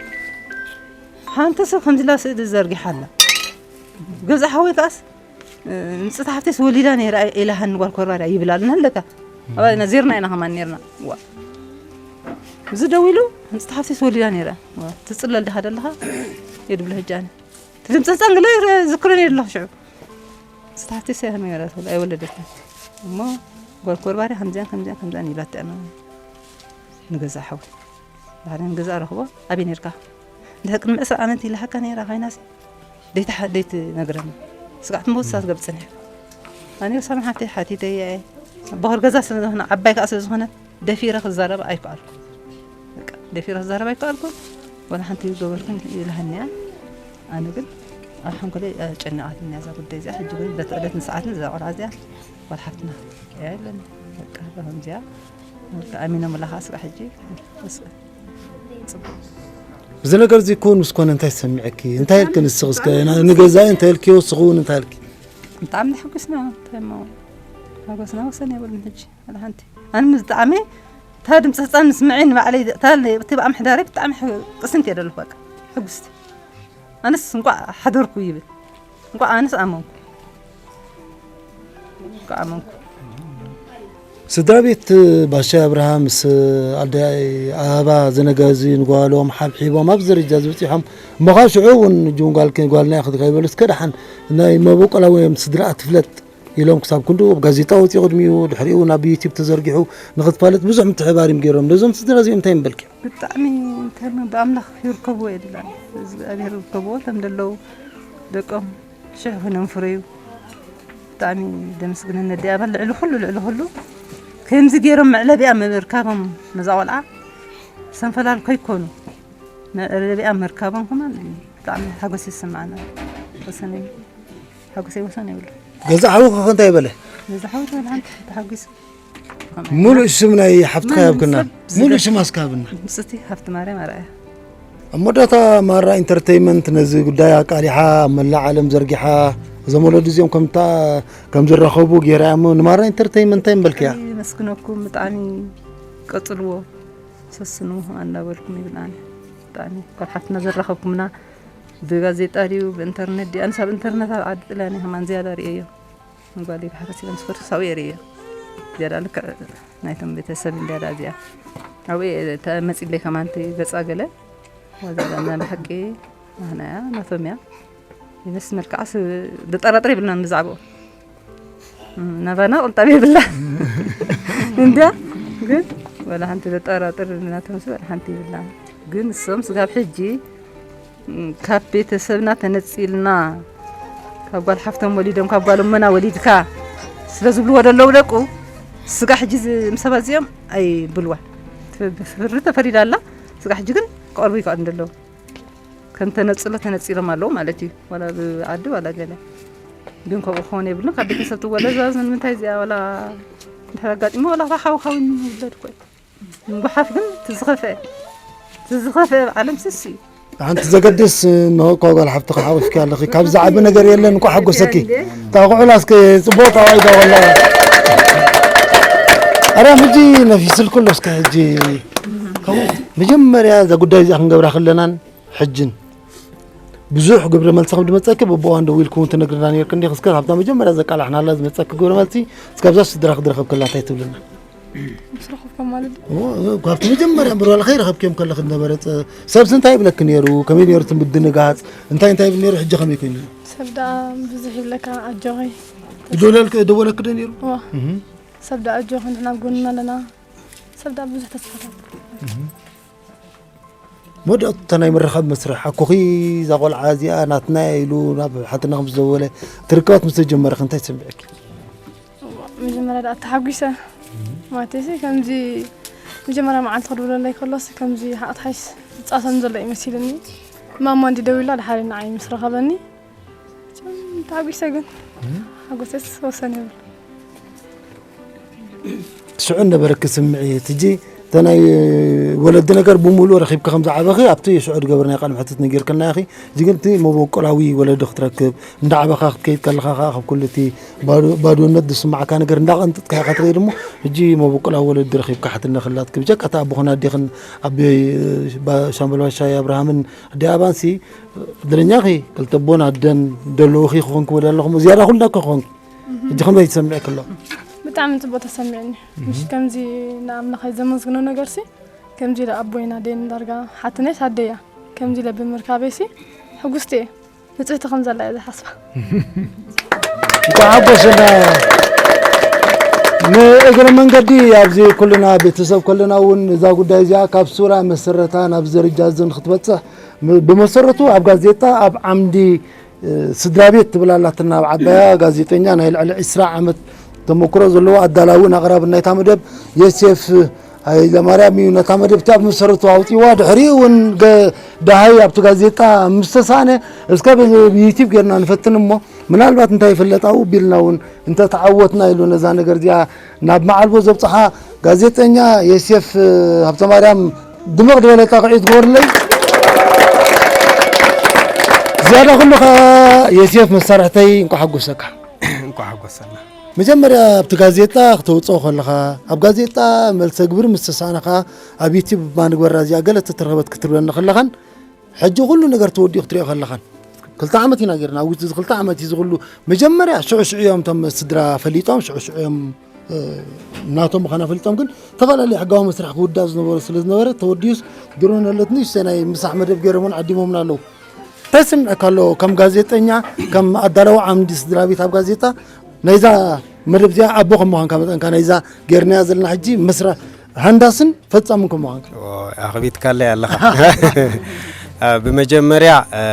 ሓንቲ ሰብ ከምዚ ኢላ ስእሊ ዘርጊሓ ኣላ። ገዛ ሓወይ ከኣስ፣ ንጽቲ ሓፍቴስ ወሊዳ ነይራ ኢላሃኒ ጓል ኮርባርያ ይብል ኣሎ። ነለካ ኣብኣ ኢና ዜርና ኢና ከማን ነይርና። ዋ። እዚ ደው ኢሉ ንጽቲ ሓፍቴስ ወሊዳ ነይራ። ዋ፣ ትጽለል ዲኻ ደለኻ? የድብሎ ሕጂ ኣነ። ትድምጸን ጸንግሎ ይረ-፣ ዝክሮ ነይሩ ኣለኹ ሽዑ። ንጽቲ ሓፍቴስ ኣይሃመ ይበላ ትብል፣ ኣይወለደትን። እሞ ጓል ኮርባርያ ከምዚኣን ከምዚኣን ከምዚኣን ኢላታ እያ ንገዛ ሓወይ። ድሓር ገዛ ረኽቦ፣ ኣበይ ነርካ? ድሕሪ ቅድሚ ዕስራ ዓመት ኢላሃካ ነይራ ኮይናሲ፣ ደይትሓ-፣ ደይትነግረኒ። ስጋዕ ትመውት ሳት ገብጽ ነይራ። ኣነ ሳሚ ሓፍተይ ሓቲተያ እየ። በኹር ገዛ ስለ ዝኾነ፣ ዓባይ ከኣ ስለ ዝኾነ፣ ደፊረ ክዛረብ ኣይከኣልኩ። በቃ፣ ደፊረ ክዛረብ ኣይከኣልኩ። ወላ ሓንቲ ገበርኩን ኢላሃኒ እያ። ኣነ ግን ኣብ ሓንጎለይ ኣጨኒቓትኒ እያ እዛ ጉዳይ እዚኣ። ሕጂ ግን በቲ ዕለትን ሰዓትን እዛ ቆልዓ እዚኣ ጓል ሓፍትና እያ ኢለኒ። በቃ፣ ከምዚኣ ኣሚኖምላ ከኣ ስጋዕ ሕጂ። እዚ ነገር እዚ ክውን ምስ ኮነ እንታይ ዝሰምዐኪ? እንታይ ኢልኪ ንስኺ እስከ ና-፣ ንገዛኢ እንታይ ኢልኪ? ወስኺ እውን እንታይ ኢልኪ? ብጣዕሚ ተሓጒስና፣ እንታይ እሞ ሓጎስና ወሰን የብሉን። ሕጂ ወላ ሓንቲ ኣነ ምስ ብጣዕሚ እታ ድምፂ ህፃን ምስምዐይ ንባዕለይ እታ ትብኣ ምሕዳረይ ብጣዕሚ ሕ-፣ ቅስንቲ እየ ደለኹ። በቃ ሕጉስቲ። ኣነስ እንቋዕ ሓደርኩ ይብል። እንቋዕ ኣነስ ኣመንኩ። እንቋዕ ኣመንኩ። ስድራ ቤት ባሻይ ኣብርሃ ምስ ኣደይ ኣበባ ዘነጋዚ ንጓሎም ሓብሒቦም ኣብዚ ደረጃ ዝበፂሖም እሞ ካብ ሽዑ እውን እጅውን ጓልኪ-፣ ጓልና ኢኺ ከይበሉ እስከ ደሓን ናይ መበቆላዊ ስድራ ትፍለጥ ኢሎም ክሳብ ክንድኡ ኣብ ጋዜጣ ወፂኡ ቅድሚኡ ድሕሪኡ እውን ኣብ ዩቲብ ተዘርጊሑ ንኽትፋለጥ ብዙሕ ምትሕባር እዮም ገይሮም። ነዞም ስድራ እዚኦም እንታይ ምበልኪ? ብጣዕሚ እንታይ እሞ ብኣምላኽ ይርከብዎ የድላ እግዚኣብሔር ይርከብዎ። ከም ደለዉ ደቆም ሽሕ ኮይኖም ፍረዩ። ብጣዕሚ ደመስግነን ነዲ ኣባል ልዕሊ ኩሉ፣ ልዕሊ ኩሉ ከምዚ ገይሮም መዕለቢኣ ምርካቦም ነዛ ቆልዓ ሰንፈላል ከይኮኑ መዕለቢኣ ምርካቦም ከማን ብጣዕሚ ሓጎስ ይስምዓና። ወሰን የብሉ። ሓጎሰይ ወሰን የብሉ። ገዛ ሓውኺ ከ እንታይ በለ? ገዛ ሓውኺ ወላ ሓንቲ ተሓጒሱ። ሙሉእ ስም ናይ ሓፍትኻ ማንም ያብክና። ሰብ ዝገ-፣ ሙሉእ ስም ኣስካብና። ብጽቲ ሃብቲ ማርያም ኣርኣያ። ኣብ መወዳእታ ማራ ኢንተርተይመንት ነዚ ጉዳይ ኣቃሊሓ ኣብ መላእ ዓለም ዘርጊሓ እዞም ወለዲ እዚኦም ከምታ-፣ ከም ዝራኸቡ ገይራ እያ እሞ ንማራ ኢንተርተይመንት እንታይ ምበልክያ? ኣመስግነኩም ብጣዕሚ ቀጽልዎ ሰስኑ ኣንዳበልኩም ይብል ኣነ። ብጣዕሚ ካብ ሓፍትና ዘራኸብኩምና ብጋዜጣ ድዩ ብኢንተርኔት ድዩ? ኣነስ ኣብ ኢንተርኔት ኣብ ዓዲ ጥልያን እየ ከማን ዝያዳ ርእየዮ። ንጓለይ ብሓፈስ ኢለ ምስ ከድኩ ሳብኡ እየ ርእየዮ። ዝያዳ ልክዕ ናይቶም ቤተሰብ እንድያ ደኣ እዚኣ። ኣብኡ እየ መፂለይ ከማንቲ ገፃ ገለ ወዘላ ብሓቂ ናህና እያ ናቶም እያ ይመስል። መልክዓስ ዝጠራጥር የብልናን ብዛዕባኡ። ናባና ቁንጣብ የብላ እንዲያ። ግን ወላ ሓንቲ ዘጠራጥር ናቶም ሲ ወላ ሓንቲ የብላ። ግን እሶም ስጋብ ሕጂ ካብ ቤተሰብና ተነፂልና ካብ ጓል ሓፍቶም ወሊዶም ካብ ጓል እመና ወሊድካ ስለ ዝብልዎ ዘለዉ ደቁ ስጋ ሕጂ ዝ- ምስ ሰባት እዚኦም ኣይብልዋ። ፍርዲ ተፈሪዳ ኣላ። ስጋ ሕጂ ግን ክቐርቡ ይከኣሉ እንደለዉ ከም ተነፅሎ ተነፂሎም ኣለዉ ማለት እዩ። ዋላ ብዓዲ ዋላ ገለ ግን ከምኡ ክኾን የብሉን። ካብ ቤተሰብ ትወለድ ዛዝ ንምንታይ እዚኣ ዋላ እንድሕር ኣጋጢሞ ዋላ ከዓ ሓውሓው ይውለድ እኮ እዩ። ምጉሓፍ ግን ትዝኸፍአ ትዝኸፍአ ዓለም ስስ እዩ። ሓንቲ ዘገድስ እንሆ እኳ ጓል ሓፍትኻ ሓቑፍኪ ኣለኺ። ካብ ዝዓቢ ነገር የለን። እንኳዕ ሓጎሰኪ። እታ ኩዕላ እስከ ጽቡቕ ተዋኢዳ ወላ። ኣረ ሕጂ ነፊስልኩ ኣሎ እስከ ሕጂ። መጀመርያ እዛ ጉዳይ እዚኣ ክንገብራ ከለናን ሕጅን ብዙሕ ግብረ መልሲ ከም ዝመጸኪ በብእዋን ደዊልኩ እውን ትነግርና ነርክ እንዲኽ። እስከ ካብታ መጀመርያ ዘቃላሕናላ ዝመጸኪ ግብረ መልሲ እስከ ኣብዛ ስድራ ክድረኸብ ከላ እንታይ ትብልና? ምስ ረኸብካ ማለት ድዩ? እዎ፣ እዎ፣ ካብቲ መጀመርያ እምበር ዋላ ከይረኸብክዮም ከለኺ ዝነበረ ጸ-፣ ሰብሲ እንታይ ይብለኪ ነይሩ? ከመይ ነይሩ እቲ ምድንጋጽ? እንታይ እንታይ ይብል ነይሩ? ሕጂ ከመይ ኮይኑ? ሰብ ደኣ ብዙሕ ይብለካ ኣጆኺ። ይደወለልክ-፣ ደወለኪ ዶ ነይሩ? እዎ። እህ። ሰብ ደኣ ኣጆኺ ንሕና ኣብ ጎንና ኣለና። ሰብ ደኣ ብዙሕ ተስፋታት። እህ። መወዳእታ ናይ ምርኻብ መስርሕ ኣኮኺ እዛ ቆልዓ እዚኣ ናትና እያ ኢሉ ናብ ሓትና ከም ዝደወለ ትርከባት ምስ ተጀመረኺ እንታይ ተሰሚዕኪ? መጀመርያ ደኣ ተሓጒሰ። ማለተይሲ ከምዚ መጀመርያ መዓልቲ ክድውለለይ ከሎሲ ከምዚ ሓቕትሓይስ ዝጻሰም ዘሎ እዩ መሲልኒ። ማማ እንዲ ደዊላ ድሓደ ንዓይ ምስ ረኸበኒ። ተሓጒሰ ግን ሓጎሰስ ወሰን የብሉ። ሽዑ ነበረኪ ስምዒት? ሕጂ እተ ናይ ወለዲ ነገር ብምሉእ ረኺብኪ ከም ዝዓበኺ ኣብቲ ሽዑ ዝገበርናዮ ቃለ መሕትት ነጊርክና ኢኺ። ሕጂ ግን እቲ መበቆላዊ ወለዲ ክትረክብ፣ እንዳዓበኻ ክትከይድ ከለኻ ከኣ ካብ ኩሉ እቲ ባዶ-፣ ባዶነት ዝስማዓካ ነገር እንዳቐንጥጥካ ኢኻ ትኸይድ እሞ፣ ሕጂ መበቆላዊ ወለዲ ረኺብካ ሓትነ ክላትኪ። ብጀካ እቲ ኣቦኽን ኣዴኽን ኣቢ ባ-፣ ሻምበል ባሻይ ኣብርሃምን ኣዲ ኣባንሲ ዕድለኛ ኢኺ፣ ክልተ ኣቦን ኣደን ዘለዉኺ ክኾንኪ ወደ ኣለኹም፣ ዝያዳ ኩልና እኮ ክኾንኪ። እህ። ሕጂ ከመይ ተሰሚዕኪ ኣሎ? ብጣዕሚ ጽቡቕ ተሰሚዕኒ። እህ። ምሽ ከምዚ ንኣምላኸይ ዘመስግኖ ነገርሲ፣ ከምዚ ኢለ ኣቦይን ኣደይን ዳርጋ ሓትነይስ ኣደይ እያ። ከምዚ ኢለ ብምርካበይሲ ሕጉስቲ እየ። ንጽህቲ ከም ዘላ እየ ዝሓስባ። እንኳዕ ሓጎሰና። ንእግረ መንገዲ ኣብዚ ኩልና ቤተሰብ ከለና እውን እዛ ጉዳይ እዚኣ ካብ ሱራ መሰረታ ናብ ደረጃ እዚ ንክትበጽሕ ም-፣ ብመሰረቱ ኣብ ጋዜጣ ኣብ ዓምዲ፣ እ፣ ስድራ ቤት ትብል ኣላትና ኣብ ዓባያ ጋዜጠኛ ናይ ልዕሊ ዕስራ ዓመት ተመክሮ ዘለዎ ኣዳላውን ኣቕራብን ናይታ መደብ ዮሴፍ ሃይለማርያም እዩ ነታ መደብ እቲኣ ብመሰረቱ ኣውፂዋ። ድሕሪኡ እውን ገ-፣ ደሃይ ኣብቲ ጋዜጣ ምስ ተሳእነ እስከ ብ-፣ ብዩቲብ ጌርና ንፈትን እሞ ምናልባት እንታይ ይፍለጥ ኣብኡ ቢልና እውን እንተተዓወትና ኢሉ ነዛ ነገር እዚኣ ናብ መዓልቦ ዘብፅሓ ጋዜጠኛ ዮሴፍ ሃብተማርያም ድምቕ ዝበለ ጣቕዒት ግበሩለይ። ዝያዳ ኩሉ ኸዓ ዮሴፍ መሳርሕተይ እንኳዕ ሓጎሰካ። እንኳዕ ሓጎሰና። መጀመርያ ኣብቲ ጋዜጣ ክተውፅኦ ከለኻ፣ ኣብ ጋዜጣ መልሰ ግብሪ ምስ ተሳእነኻ፣ ኣብ ዩቲብ እባ ንግበራ እዚኣ ገለ ተተረኸበት ክትብለኒ ከለኻን፣ ሕጂ ኩሉ ነገር ተወዲኡ ክትሪኦ ከለኻን፣ ክልተ ዓመት ኢና ጌርና። ኣብ ውሽጢ እዚ ክልተ ዓመት እዚ ኩሉ መጀመርያ ሽዑ ሽዑ እዮም እቶም ስድራ ፈሊጦም፣ ሽዑ ሽዑ እዮም፣ እ፣ ናቶም ምዃና ፈሊጦም፣ ግን ዝተፈላለዩ ሕጋዊ መስርሕ ክውዳእ ዝነበሮ ስለ ዝነበረ፣ ተወዲኡስ ድሮ ነለት ንእሽተይ ናይ ምሳሕ መደብ ገይሮምን ዓዲሞምን ኣለዉ። እንታይ ስምዐካ ኣሎ? ከም ጋዜጠኛ፣ ከም ኣዳለዊ ዓምዲ ስድራ ቤት ኣብ ጋዜጣ፣ ናይዛ መደብ እዚኣ ኣቦ ከም ምዃንካ መጠንካ፣ ናይዛ ጌርናያ ዘለና ሕጂ መስራ ሃንዳስን ፈጻምን ከም ምዃንካ። ኦ፣ ኣኽቢትካለይ ኣለኻ። አ፣ ብመጀመርያ፣ አ፣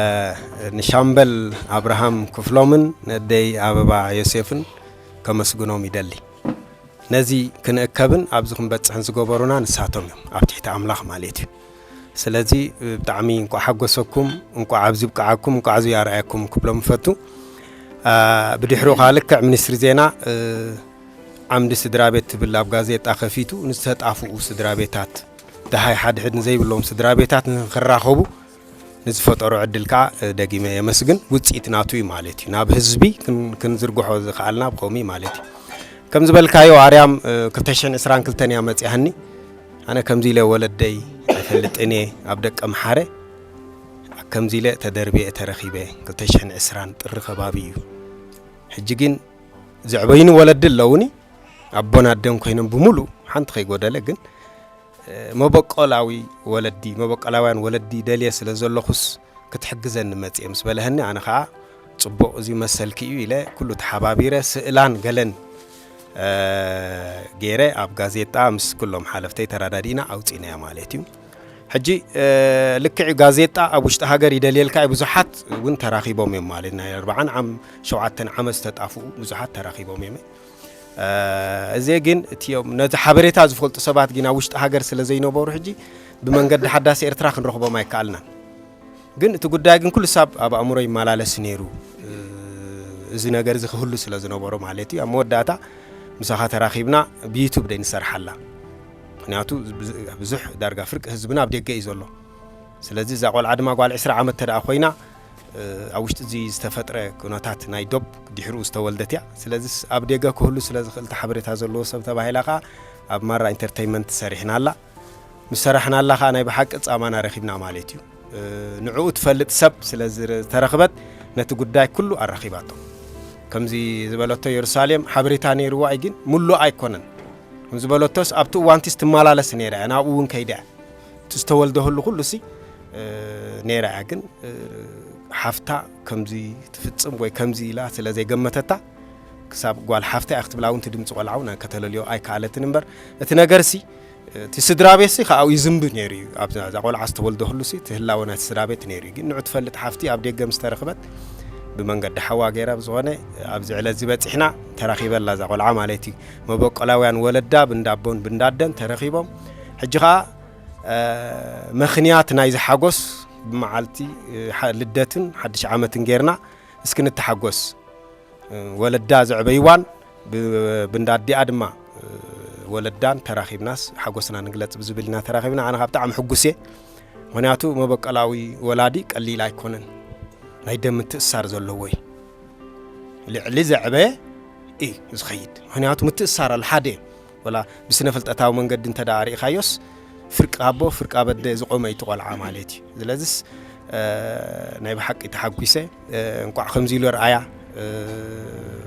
ንሻምበል ኣብርሃም ክፍሎምን ነደይ ኣበባ ዮሴፍን ከመስግኖም ይደሊ። ነዚ ክንእከብን ኣብዚ ክንበጽሕን ዝገበሩና ንሳቶም እዮም፣ ኣብ ትሕቲ ኣምላኽ ማለት እዩ። ስለዚ ብጣዕሚ እንቋዕ ሓጎሰኩም፣ እንቋዕ ኣብዚ ብቅዓኩም፣ እንቋዕ እዚ ኣርኣየኩም ክብሎም እፈቱ። አ፣ ብድሕሩ ከኣ ልክዕ ሚኒስትሪ ዜና፣ እ፣ ዓምዲ ስድራ ቤት ትብል ኣብ ጋዜጣ ከፊቱ ንዝተጣፍኡ ስድራ ቤታት፣ ደሃይ ሓድሕድ ንዘይብሎም ስድራ ቤታት ንኽራኸቡ ንዝፈጠሮ ዕድል ከኣ፣ እ፣ ደጊመ የመስግን። ውጽኢት ናቱ እዩ ማለት እዩ። ናብ ህዝቢ ክን-፣ ክንዝርግሖ ዝኸኣልና ብኸምኡ እዩ ማለት እዩ። ከም ዝበልካዮ ኣርያም፣ እ፣ ክልተ ሽሕን ዕስራን ክልተን እያ መጺኣኒ። ኣነ ከምዚ ኢለ ወለደይ ኣይፈልጥን እየ። ኣብ ደቀ ምሓረ ከምዚ ኢለ ተደርብየ ተረኺበ። ክልተ ሽሕን ዕስራን ጥሪ ከባቢ እዩ። ሕጂ ግን ዘዕበዩኒ ወለዲ ኣለዉኒ። ኣቦን ኣደን ኮይኖም ብምሉእ ሓንቲ ከይጎደለ ግን መበቆላዊ ወለዲ መበቆላውያን ወለዲ ደልየ ስለ ዘለኹስ ክትሕግዘኒ መጽየ ምስ በለህኒ፣ ኣነ ኸዓ ጽቡቕ፣ እዚ መሰልኪ እዩ ኢለ ኩሉ ተሓባቢረ፣ ስእላን ገለን ገይረ ኣብ ጋዜጣ ምስ ኩሎም ሓለፍተይ ተረዳዲእና ኣውፂእናያ ማለት እዩ። ሕጂ ልክዕ እዩ፣ ጋዜጣ ኣብ ውሽጢ ሃገር ይደልየልካ እዩ። ብዙሓት እውን ተራኺቦም እዮም ማለት፣ ናይ ኣርባዓን ዓም ሸውዓተን ዓመት ዝተጣፍኡ ብዙሓት ተራኺቦም እዮም። እዚ ግን እቲኦም ነዚ ሓበሬታ ዝፈልጡ ሰባት ግን ኣብ ውሽጢ ሃገር ስለ ዘይነበሩ፣ ሕጂ ብመንገዲ ሓዳስ ኤርትራ ክንረኽቦም ኣይከኣልናን። ግን እቲ ጉዳይ ግን ኩሉ ሳብ ኣብ ኣእምሮ ይመላለስ ነይሩ። እዚ ነገር እዚ ክህሉ ስለ ዝነበሮ ማለት እዩ። ኣብ መወዳእታ ምሳኻ ተራኺብና ብዩቱብ ደይ ንሰርሓላ። ምክንያቱ ብዙሕ ዳርጋ ፍርቂ ህዝብና ኣብ ደገ እዩ ዘሎ። ስለዚ እዛ ቆልዓ ድማ ጓል ዕስራ ዓመት ተደኣ ኮይና፣ ኣብ ውሽጢ እዚ ዝተፈጥረ ኩነታት ናይ ዶብ ድሕሪኡ ዝተወልደት እያ። ስለዚ ኣብ ደገ ክህሉ ስለ ዝኽእል፣ እቲ ሓበሬታ ዘለዎ ሰብ ተባሂላ ከኣ ኣብ ማራ ኢንተርተይንመንት ሰሪሕናላ። ምስ ሰራሕናላ ከኣ ናይ ብሓቂ ጻማና ረኺብና ማለት እዩ። ንዕኡ ትፈልጥ ሰብ ስለ ዝተረኽበት ነቲ ጉዳይ ኩሉ ኣራኺባቶ። ከምዚ ዝበለቶ የሩሳሌም ሓበሬታ ነይርዋ እዩ፣ ግን ሙሉእ ኣይኮነን። ከም ዝበለቶስ ኣብቲ እዋንቲስ ትመላለስ ነይራ እያ፣ ናብኡ እውን ከይዳ እያ። እቲ ዝተወልደህሉ ኩሉ ሲ ነይራ እያ፣ ግን ሓፍታ ከምዚ ትፍጽም ወይ ከምዚ ኢላ ስለ ዘይገመተታ፣ ክሳብ ጓል ሓፍታ እያ ክትብላ እውን፣ እቲ ድምፂ ቆልዓ እውን ከተለልዮ ኣይከኣለትን እምበር፣ እቲ ነገር ሲ እቲ ስድራ ቤት ሲ ከኣኡ ይዝንቢ ነይሩ እዩ። ኣብዛ እዛ ቆልዓ ዝተወልደህሉ ሲ እቲ ህላወ ናይቲ ስድራ ቤት ነይሩ እዩ። ግን ንዑ ትፈልጥ ሓፍቲ ኣብ ደገ ምስ ተረኽበት ብመንገዲ ሓዋ ገይራ፣ ብዝኾነ ኣብዚ ዕለት እዚ በፂሕና፣ ተራኺበላ እዛ ቆልዓ ማለት እዩ። መበቆላውያን ወለዳ ብንዳቦን ብንዳደን ተረኺቦም፣ ሕጂ ኸኣ መኽንያት ናይዚ ሓጎስ ብመዓልቲ ልደትን ሓድሽ ዓመትን ጌርና እስኪ ንተሓጎስ። ወለዳ ዘዕበይዋን ብንዳዲኣ ድማ ወለዳን ተራኺብናስ ሓጎስና ንግለጽ ብዝብል ኢና ተራኺብና። ኣነ ካብ ብጣዕሚ ሕጉስ እየ። ምኽንያቱ መበቀላዊ ወላዲ ቀሊል ኣይኮነን። ናይ ደም ምትእሳር ዘለዎ እዩ። ልዕሊ ዘዕበየ እዩ ዝኸይድ። ምኽንያቱ ምትእሳር ኣሎ ሓደ እዩ። ወላ ብስነ ፍልጠታዊ መንገዲ እንተ ደኣ ርኢኻዮስ፣ ፍርቂ ኣቦ ፍርቂ ኣበደ ዝቖመ እዩ እቲ ቆልዓ ማለት እዩ። ስለዚስ ናይ ብሓቂ ተሓጒሰ። እንቋዕ ከምዚ ኢሉ ርኣያ፣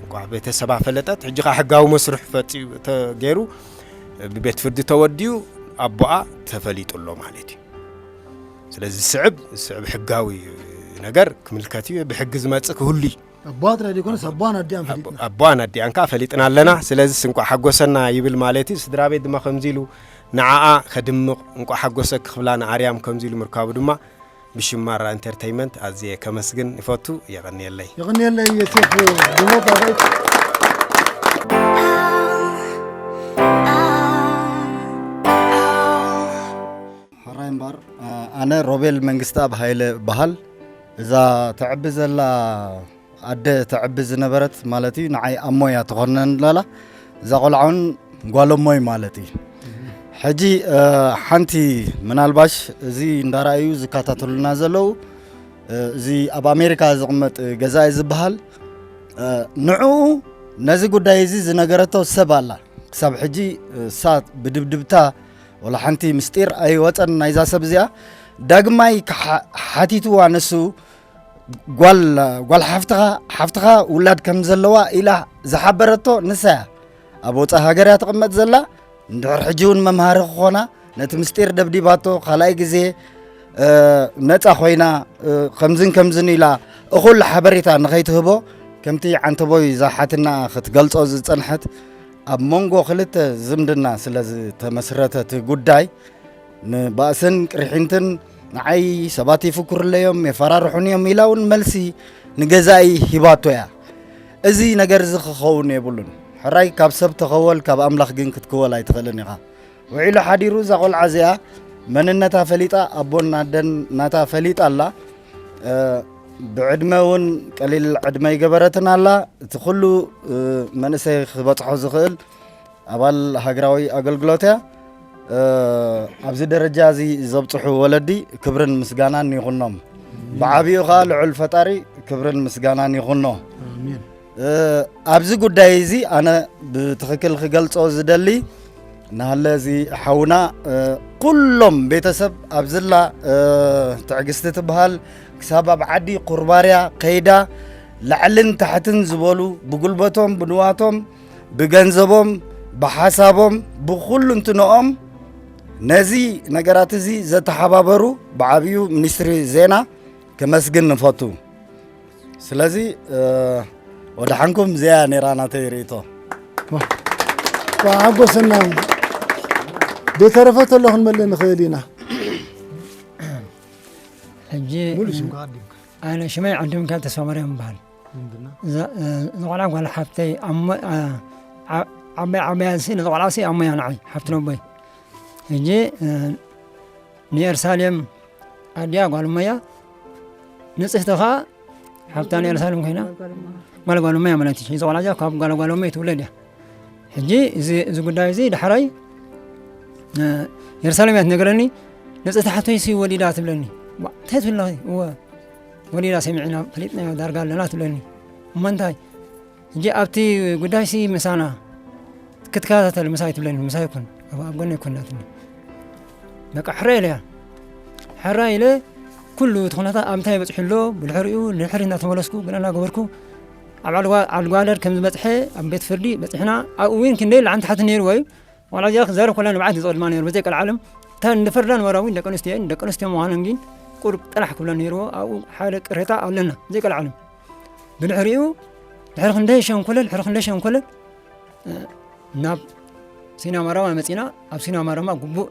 እንቋዕ ቤተሰባ ፈለጠት። ሕጂ ኸዓ ሕጋዊ መስርሕ ፈጺ ተገይሩ ብቤት ፍርዲ ተወዲኡ ኣቦኣ ተፈሊጡ ኣሎ ማለት እዩ። ስለዚ ዝስዕብ ዝስዕብ ሕጋዊ ነገር ክምልከት እዩ። ብሕጊ ዝመጽእ ክህሉ እዩ። ኣቦኣ ጥራይ ዘይኮነስ ኣቦኣን ኣዲኣን ፈሊጥና። ኣቦኣን ኣዲኣን ከዓ ፈሊጥና ኣለና። ስለዚ እንቋዕ ሓጎሰና ይብል ማለት እዩ። ስድራ ቤት ድማ ከምዚ ኢሉ ንዓኣ ከድምቕ፣ እንቋዕ ሓጎሰኪ ክብላ ንኣርያም ከምዚ ኢሉ ምርካቡ ድማ ብሽም ማራ ኢንተርተይመንት ኣዝየ ከመስግን ይፈቱ። የቐንየለይ። የቐንየለይ የሴፍ ድሞት ኣባይት። ሕራይ እምበር፣ ኣነ ሮቤል መንግስተኣብ ሃይለ እበሃል። እዛ ተዕቢ ዘላ ኣደ ተዕቢ ዝነበረት ማለት እዩ፣ ንዓይ ኣሞ እያ ትኾነን ላላ። እዛ ቆልዓ እውን ጓል ኣሞይ ማለት እዩ። ሕጂ፣ እ፣ ሓንቲ ምናልባሽ እዚ እንዳረኣዩ ዝከታተሉና ዘለዉ፣ እ፣ እዚ ኣብ ኣሜሪካ ዝቕመጥ ገዛኢ ዝበሃል፣ እ፣ ንዕኡ ነዚ ጉዳይ እዚ ዝነገረቶ ሰብ ኣላ። ክሳብ ሕጂ፣ እ፣ እሳ ብድብድብታ ወላ ሓንቲ ምስጢር ኣይወፀን ናይዛ ሰብ እዚኣ። ዳግማይ ክሓ-፣ ሓቲትዋ ንሱ፣ ጓል፣ ጓል ሓፍትኻ፣ ሓፍትኻ ውላድ ከም ዘለዋ ኢላ ዝሓበረቶ ንሳ እያ። ኣብ ወፃኢ ሃገር እያ ትቕመጥ ዘላ። እንድሕር ሕጂ እውን መምሃሪ ክኾና፣ ነቲ ምስጢር ደብዲባቶ፣ ካልኣይ ግዜ፣ እ፣ ነፃ ኮይና፣ እ፣ ከምዝን ከምዝን ኢላ እኹል ሓበሬታ ንኸይትህቦ፣ ከምቲ ዓንተቦይ እዛ ሓትና ክትገልጾ ዝጸንሐት፣ ኣብ መንጎ ክልተ ዝምድና ስለ ዝተመስረተ እቲ ጉዳይ፣ ንባእስን ቅርሒንትን ንዓይ ሰባት ይፍክሩለዮም፣ የፈራርሑኒ እዮም ኢላ እውን መልሲ ንገዛኢ ሂባቶ እያ። እዚ ነገር እዚ ክኸውን የብሉን። ሕራይ ካብ ሰብ ተኸወል፣ ካብ ኣምላኽ ግን ክትክወል ኣይትኽእልን ኢኻ። ውዒሉ ሓዲሩ እዛ ቆልዓ እዚኣ መንነታ ፈሊጣ፣ ኣቦን ኣደን ናታ ፈሊጣ ኣላ። እ፣ ብዕድመ እውን ቀሊል ዕድመ ይገበረትን ኣላ። እቲ ኩሉ፣ እ፣ መንእሰይ ክበጽሖ ዝኽእል ኣባል ሃገራዊ ኣገልግሎት እያ። እ፣ ኣብዚ ደረጃ እዚ ዘብጽሑ ወለዲ ክብርን ምስጋናን ይኹኖም። ብዓቢኡ ኸኣ ልዑል ፈጣሪ ክብርን ምስጋናን ይኹኖ። ኣሜን። እ፣ ኣብዚ ጉዳይ እዚ ኣነ ብትኽክል ክገልጾ ዝደሊ፣ ናሃለ እዚ ሓውና፣ እ፣ ኩሎም ቤተሰብ ኣብዝላ፣ እ፣ ትዕግስቲ ትበሃል ክሳብ ኣብ ዓዲ ኩርባርያ ከይዳ ላዕልን ታሕትን ዝበሉ ብጉልበቶም፣ ብንዋቶም፣ ብገንዘቦም፣ ብሓሳቦም፣ ብኹሉ እንትንኦም ነዚ ነገራት እዚ ዘተሓባበሩ ብዓብዩ ሚኒስትሪ ዜና ከመስግን ንፈቱ። ስለዚ ወደሓንኩም እዚኣ ነይራ ናተይ ርእቶ። ሓጎሰና። ብተረፈ ተሎ ክንመልእ ንኽእል ኢና። ሕጂ ኣነ ሽመይ ዓንደሚካኤል ተስፋማርያም ይበሃል። እዛ ቆልዓ ጓል ሓፍተይ ዓባይ ዓባያ ሲ ነዚ ቆልዓ ሲ ኣሞያ ንዓይ ሓፍቲ ነቦይ። ሕጂ ንኤርሳሌም ኣዲኣ ጓል እሞያ፣ ንፅህቲ ኸዓ ሓፍታ ንኤርሳሌም ኮይና ጓል ጓል እሞያ ማለት እዩ። እዚ ቆልዓ እዚኣ ካብ ጓል ጓል እሞይ ትውለድ እያ። ሕጂ እዚ ጉዳይ እዚ ዳሕራይ የሩሳሌም እያ ትነግረኒ። ንፅህቲ ሓፍተይ ሲ ወሊዳ ትብለኒ። እንታይ ትብል ኣለኺ? እወ ወሊዳ ሰሚዕና ፈሊጥናዮ ዳርጋ ኣለና ትብለኒ። እሞ እንታይ ሕጂ ኣብቲ ጉዳይ ሲ ምሳና ክትከታተል ምሳይ ትብለኒ። ምሳይ ይኩን ኣብ ጎነይ ይኩን ናትኒ። በቃ ሕራይ ኢለያ። ሕራይ ኢለ ኩሉ እቲ ኩነታት ኣብ ምንታይ በፂሑ ኣሎ ብድሕሪኡ ንድሕሪ እናተመለስኩ ግን እናገበርኩ ኣብ ዓድጓደር ከም ዝበፅሐ ኣብ ቤት ፍርዲ በፂሕና። ኣብኡ እውን ክንደይ ለዓንቲ ሓቲ ነይርዎ እዩ። ዋላ እዚኣ ክዛረብ ከላ ንብዓት ዝፀልማ ነይሩ ብዘይ ቀልዓለም። እታ ንፈርዳ ንወራ እውን ደቂ ኣንስትዮ እየን። ደቂ ኣንስትዮ ምዃነን ግን ቁርብ ጥራሕ ክብለን ነይርዎ። ኣብኡ ሓደ ቅሬታ ኣለና ብዘይ ቀልዓለም። ብድሕሪኡ ድሕሪ ክንደይ ሸንኮለል ድሕሪ ክንደይ ሸንኮለል ናብ ሲና ማረማ መፂና። ኣብ ሲና ማረማ ግቡእ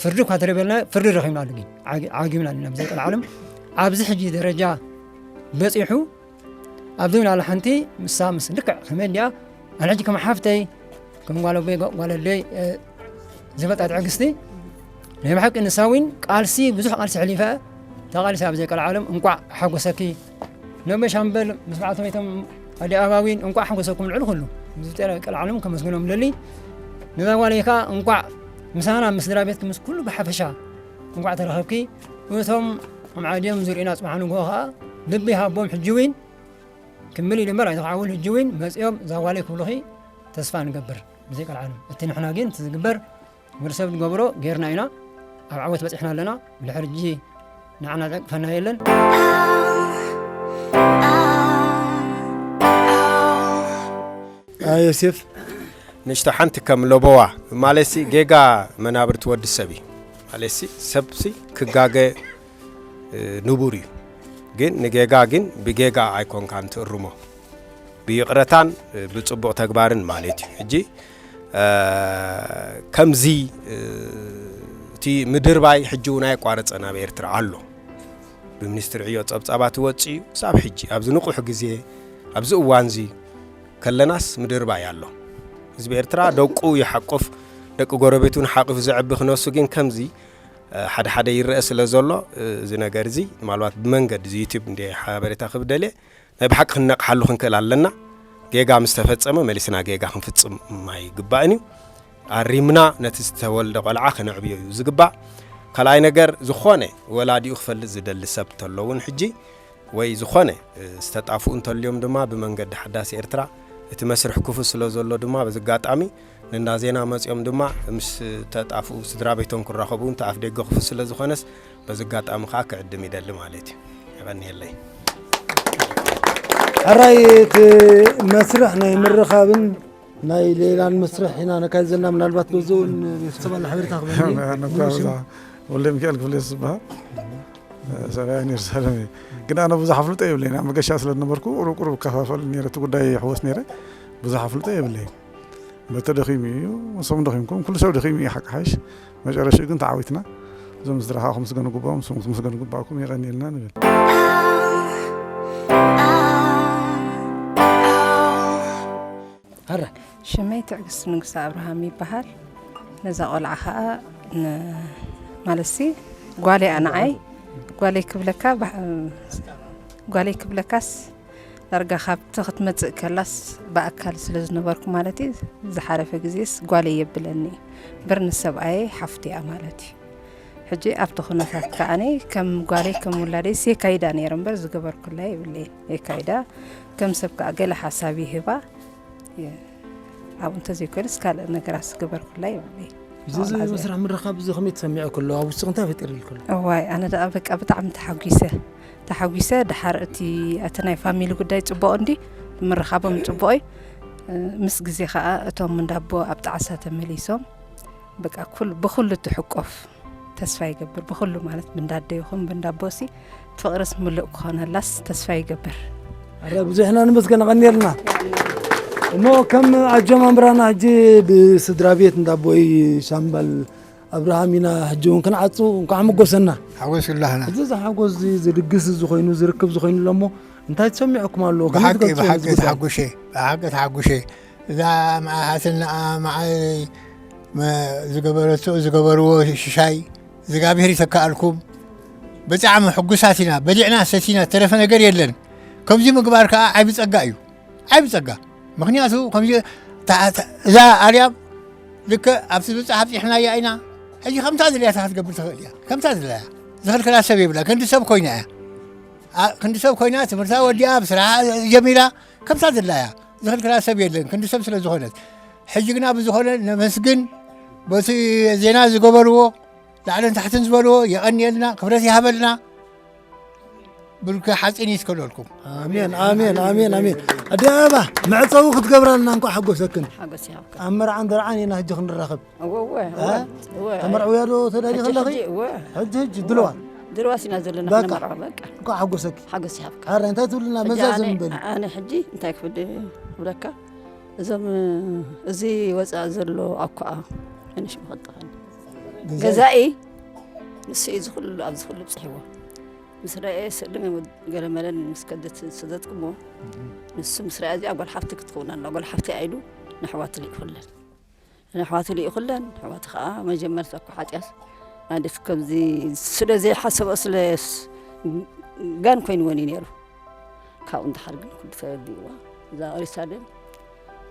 ፍርዲ እኳ ተረበልና ፍርዲ ረኺብና ኣሉ ግን ዓጊብና ኣለና ብዘይ ቀልዓለም። ኣብዚ ሕጂ ደረጃ በፂሑ ኣብዚ ናላ ሓንቲ ምሳ ምስ ልክዕ ከመይ እንዲኣ ኣነ ሕጂ ከም ሓፍተይ ከም ጓለቦይ ጓለደይ ዝበጣ ትዕግስቲ ናይ ብሓቂ ንሳ እውን ቃልሲ ብዙሕ ቃልሲ ሕሊፈ ተቃልሲ ኣብ ዘይቀል ዓለም እንቋዕ ሓጎሰኪ። ነቦይ ሻምበል ምስ በዓልቶም ይቶም ኣዲ ኣባዊን እንቋዕ ሓጎሰኩም ልዕሊ ኩሉ ምስ ዝጠረ ቀል ዓለም ከመስግኖም ደሊ። ነዛ ጓለይ ከዓ እንቋዕ ምሳና ምስ ስድራ ቤትኪ ምስ ኩሉ ብሓፈሻ እንቋዕ ተረኸብኪ። እቶም ኣምዓድዮም ዝርእዩና ጽባሕ ንግሆ ከዓ ልቢ ሃቦም ሕጂ እውን ክምል ኢሉ እምበር ኣይተኻዕውን። ሕጂ እውን መጺኦም እዛ ጓለይ ክብሉኺ ተስፋ ንገብር ብዘይ ቀልዓለም። እቲ ንሕና ግን እቲ ዝግበር ወዲ ሰብ ዝገብሮ ጌርና ኢና። ኣብ ዓወት በጺሕና ኣለና። ብድሕሪ ሕጂ ንዓና ዝዕቅፈና የለን። ዮሴፍ ንእሽቶ ሓንቲ ከም ለቦዋ ማለትሲ ጌጋ መናብርቲ ወዲ ሰብ እዩ። ማለትሲ ሰብሲ ክጋገ ንቡር እዩ። ግን ንጌጋ ግን ብጌጋ ኣይኮንካን ትእርሞ፣ ብይቕረታን ብጽቡቕ ተግባርን ማለት እዩ። ሕጂ ከምዚ እቲ ምድርባይ ሕጂ እውን ኣየቋረጸን ኣብ ኤርትራ ኣሎ። ብሚኒስትሪ ዕዮ ጸብጻባት ይወጽእ እዩ። ክሳብ ሕጂ ኣብዚ ንቑሕ ግዜ ኣብዚ እዋንዚ ከለናስ ምድርባይ ኣሎ። ህዝቢ ኤርትራ ደቁ ይሓቁፍ፣ ደቂ ጎረቤቱ ንሓቂፉ ዘዕቢ ክነሱ ግን ከምዚ ሓደ ሓደ ይረአ ስለ ዘሎ እዚ ነገር እዚ ምናልባት ብመንገዲ እዚ ዩቲብ እንደ ሓበሬታ ክብደልየ ናይ ብሓቂ ክንነቕሓሉ ክንክእል ኣለና። ጌጋ ምስ ተፈጸመ መሊስና ጌጋ ክንፍጽም ኣይግባእን እዩ። ኣሪምና ነቲ ዝተወልደ ቆልዓ ከነዕብዮ እዩ ዝግባእ። ካልኣይ ነገር ዝኾነ ወላዲኡ ክፈልጥ ዝደሊ ሰብ ተሎ እውን ሕጂ ወይ ዝኾነ ዝተጣፍኡ እንተልዮም ድማ ብመንገዲ ሓዳሲ ኤርትራ እቲ መስርሕ ክፉት ስለ ዘሎ ድማ በዚ ኣጋጣሚ ንእንዳ ዜና መጺኦም ድማ ምስ ተጣፍኡ ስድራ ቤቶም ክራኸቡ እውን እቲ ኣፍ ደገ ክፉት ስለ ዝኾነስ በዚ ኣጋጣሚ ከዓ ክዕድም ይደሊ ማለት እዩ። የቐንየለይ። ሕራይ እቲ መስርሕ ናይ ምርኻብን ናይ ሌላን መስርሕ ኢና ነካይድ ዘለና። ምናልባት በዚ እውን ቤተሰብ ኣለ ሓበሬታ ክበኒ ወልደ ሚካኤል ክፍለ ዝበሃል ሰብኣይ ነር ሰለሚ ግን ኣነ ብዙሕ ኣፍልጦ የብለይን። ኣብ መገሻ ስለ ዝነበርኩ ቁሩብ ቁሩብ እከፋፈል ነይረ እቲ ጉዳይ ይሕወስ ነይረ። ብዙሕ ኣፍልጦ የብለይን። በተደኺሙ እዩ፣ ንሶም ደኺምኩም፣ ኩሉ ሰብ ደኺሙ እዩ። ሓቂ ሓይሽ መጨረሽኡ ግን ተዓዊትና። እዞም ስድራኻ ክምስገኑ ግባኦም፣ ንሶም ክምስገኑ ግባእኩም። የቐንየልና ንብል። ሽመይ ትዕግስቲ ንጉሰ ኣብርሃም ይበሃል። ነዛ ቆልዓ ኸዓ ማለትሲ ጓለይ እያ ንዓይ። ጓለይ ክብለካ ጓለይ ክብለካስ ዳርጋ ካብቲ ክትመፅእ ከላስ ብኣካል ስለ ዝነበርኩ ማለት እዩ። ዝሓለፈ ግዜስ ጓለይ የብለኒ እምበር ንሰብኣየይ ሓፍቱ እያ ማለት እዩ። ሕጂ ኣብቲ ኩነታት ከዓኒ ከም ጓለይ ከም ውላደይስ የካይዳ ነይረ እምበር ዝገበርኩላ የብለይን። የካይዳ ከም ሰብ ከዓ ገለ ሓሳብ ይህባ ኣብኡ እንተዘይኮነስ ካልእ ነገራት ዝገበርኩላ የብለይን። እዚ ኣብዚ መስርሕ ምርኻብ እዚ ከመይ ተሰሚዑ ከሎ ኣብ ውስጥኺ እንታይ ፈጢሩ ኢልክሉ? እዋይ ኣነ ደኣ በቃ ብጣዕሚ ተሓጒሰ ተሓጒሰ ድሓር እቲ እቲ ናይ ፋሚሊ ጉዳይ ጽቡቕ እንዲ ምርኻቦም ጽቡቕ እዩ። ምስ ግዜ ኸኣ እቶም እንዳቦ ኣብ ጣዕሳ ተመሊሶም በቃ ኩሉ ብኩሉ ትሕቆፍ ተስፋ ይገብር። ብኩሉ ማለት ብንዳደ ይኹን ብንዳቦሲ ፍቕርስ ምሉእ ክኾነላስ ተስፋ ይገብር። ኣረ ብዙሕና ንመስገን ኣቐንየልና። እሞ ከም ኣጀማምራና ሕጂ ብስድራ ቤት እንዳቦይ ሻምበል ኣብርሃም ኢና ሕጂ እውን ክንዓጹ። እንኳዕ መጎሰና። ሓጎስ ይላህና። እዚ ዝሓጎስ እዚ ዝድግስ እዚ ኮይኑ ዝርክብ እዚ ኮይኑ ኣሎ እሞ እንታይ ተሰሚዕኩም ኣሎ? ከመይ ብሓቂ ትገልጽዎ ብሓቂ ነዚ ጉዳይ? ተሓጉሸ። ብሓቂ ተሓጉሸ። እዛ መዓሓትና መዓይ መ- ዝገበረቶ ዝገበርዎ ሽሻይ እግዚኣብሔር ይተካኣልኩም። ብጣዕሚ ሕጉሳት ኢና። በሊዕና ሰቲና ተረፈ ነገር የለን። ከምዚ ምግባር ከዓ ዓይቢ ጸጋ እዩ። ዓይቢ ጸጋ። ምኽንያቱ ከምዚ ታ- ታ- እዛ ኣርያም ልክዕ ኣብቲ ብጻሕ ኣብጺሕናያ ኢና። ሕጂ ከምታ ድልያታ ክትገብር ትኽእል እያ። ከምታ ድላያ ዝኽልክላ ሰብ የብላ። ክንዲ ሰብ ኮይና እያ። ኣ- ክንዲ ሰብ ኮይና ትምህርታ ወዲኣ ብስራሕ ጀሚራ ከምታ ድላያ ዝኽልክላ ሰብ የለን። ክንዲ ሰብ ስለ ዝኾነት ሕጂ ግና ብዝኾነ ነመስግን። በቲ ዜና ዝገበርዎ ላዕልን ታሕትን ዝበልዎ የቐንየልና፣ ክብረት ይሃበልና። ብልኪ ሓፂን ይትከለልኩም። ኣሜን ኣሜን ኣሜን ኣሜን። ኣዲ ኣበባ መዕፀዊ ክትገብረልና እንኳ ሓጎሰክን። ሓጎስ ይሃብካ። ኣብ መርዓን ደርዓን ኢና ሕጂ ክንራኸብ። እወ እወ እ? እወ እወ። ተመርዕውያ ዶ ተዳሊ ሕጂ ከለኺ? ሕጂ እወ። ሕጂ ሕጂ ድልዋ። ድልዋስ ኢና ዘለና በቃ። ክንመርዖ በቃ። እንኳ ሓጎሰኪ። ሓጎስ ይሃብካ። ኣረ እንታይ ትብልና ሕጂ መዛዘም ኣነ- በሊ። ኣነ ሕጂ እንታይ ክብል ክብለካ እዞም እዚ ወፃእ ዘሎ ኣኳኣ ንሽ መኸጠኸኒ ገዛኢ? ገዛኢ ንሱ እዩ ዝኹሉ ኣብዚ ኩሉ ብፅሕዎ ምስ ረአ ስእልም ገለመለን ምስ ከደት ስደትኩሞ ንሱ ምስ ረኣ እዚኣ ጓል ሓፍቲ ክትኸውን ኣላ ጓል ሓፍቲ ኣይሉ ንሕዋቱ ልኢኹለን ንሕዋቱ ልኢኹለን ኣሕዋቱ ከዓ መጀመርታ እኮ ሓጢኣት ማለት ከምዚ ስለ ዘይሓሰቦ ስለ ጋን ኮይንወን እዩ ነይሩ ካብኡ እንድሓር ግን ኩሉ ተረዲእዋ እዛ ሪሳሌም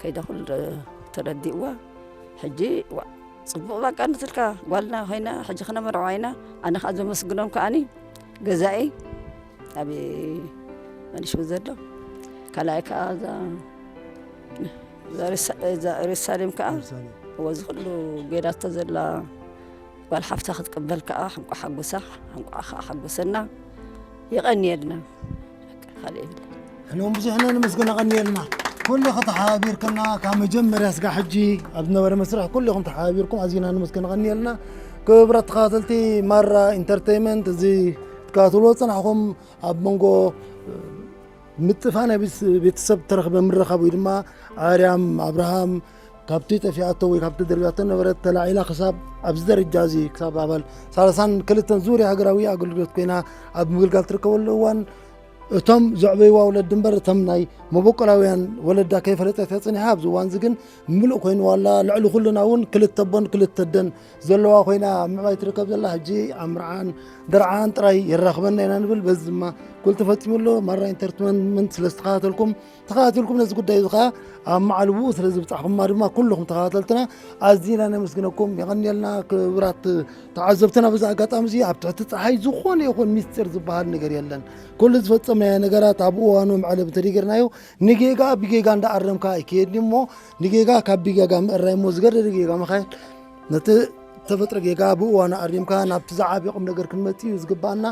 ከይዳ ኩሉ ተረዲእዋ ሕጂ ፅቡቕ በቃ ንትልካ ጓልና ኮይና ሕጂ ክነመርዖ ኢና ኣነ ከዓ ዘመስግኖም ከዓኒ ገዛኢ ኣብ መኒሽ ዘሎ ካልኣይ ከዓ እዛ ሪሳሌም ከዓ እወ እዚ ኩሉ ገይራቶ ዘላ ጓል ሓፍታ ክትቅበል ከዓ ሕንቋ ሓጎሳ ሕንቋ ከዓ ሓጎሰና የቐንየልና ካልእ የብለ ሕነ እውን ብዙሕ ኢና ንመስገን ኣቐንየልና ኩልኹ ተሓባቢርክና ካብ መጀመርያ ስጋ ሕጂ ኣብ ዝነበረ መስርሕ ኩልኹም ተሓባቢርኩም ኣዚና ንመስገን ኣቐንየልና ክብራት ተኸታተልቲ ማራ ኢንተርቴይመንት እዚ ትከታተልዎ ዝፀናሕኹም ኣብ መንጎ ምጥፋእ ናይ ቤተሰብ ተረኽበ ምርኻብ ወይ ድማ ኣርያም ኣብርሃም ካብቲ ጠፊኣቶ ወይ ካብቲ ደርብያቶ ነበረት ተላዒላ ክሳብ ኣብዚ ደረጃ እዚ ክሳብ ኣባል ሳላሳን ክልተን ዙርያ ሃገራዊ ኣገልግሎት ኮይና ኣብ ምግልጋል ትርከበሉ እዋን እቶም ዘዕበይዋ ወለዲ እምበር እቶም ናይ መበቆላውያን ወለዳ ከይፈለጠት እያ ፀኒሓ ኣብዚ እዋን እዚ ግን ምሉእ ኮይንዋ ኣላ ልዕሊ ኩልና እውን ክልተ ኣቦን ክልተ ኣደን ዘለዋ ኮይና ኣብ ምዕባይ ትርከብ ዘላ ሕጂ ኣብ ምርዓን ደርዓን ጥራይ የራኽበና ኢና ንብል በዚ ድማ ኩሉ ተፈፂሙ ኣሎ ማራ ኢንተርትመንት ስለ ዝተኸታተልኩም ተኸታቲልኩም ነዚ ጉዳይ እዚ ከዓ ኣብ መዓልብኡ ስለ ዝብፃሕኩማ ድማ ኩልኹም ተኸታተልትና ኣዚና ነመስግነኩም የቐንየልና ክብራት ተዓዘብትና በዚ ኣጋጣሚ እዚ ኣብ ትሕቲ ፀሓይ ዝኾነ ይኹን ሚስጢር ዝበሃል ነገር የለን ኩሉ ዝፈፀምናዮ ነገራት ኣብ እዋኑ መዕለብ እንተደይገርናዮ ንጌጋ ብጌጋ እንዳኣረምካ ኣይክየድን እሞ ንጌጋ ካብ ብጌጋ ምእራይ እሞ ዝገደደ ጌጋ ምኻየድ ነቲ ተፈጥሮ ጌጋ ብእዋኑ ኣሪምካ ናብቲ ዝዓብየ ቁም ነገር ክንመፅእ እዩ ዝግባኣና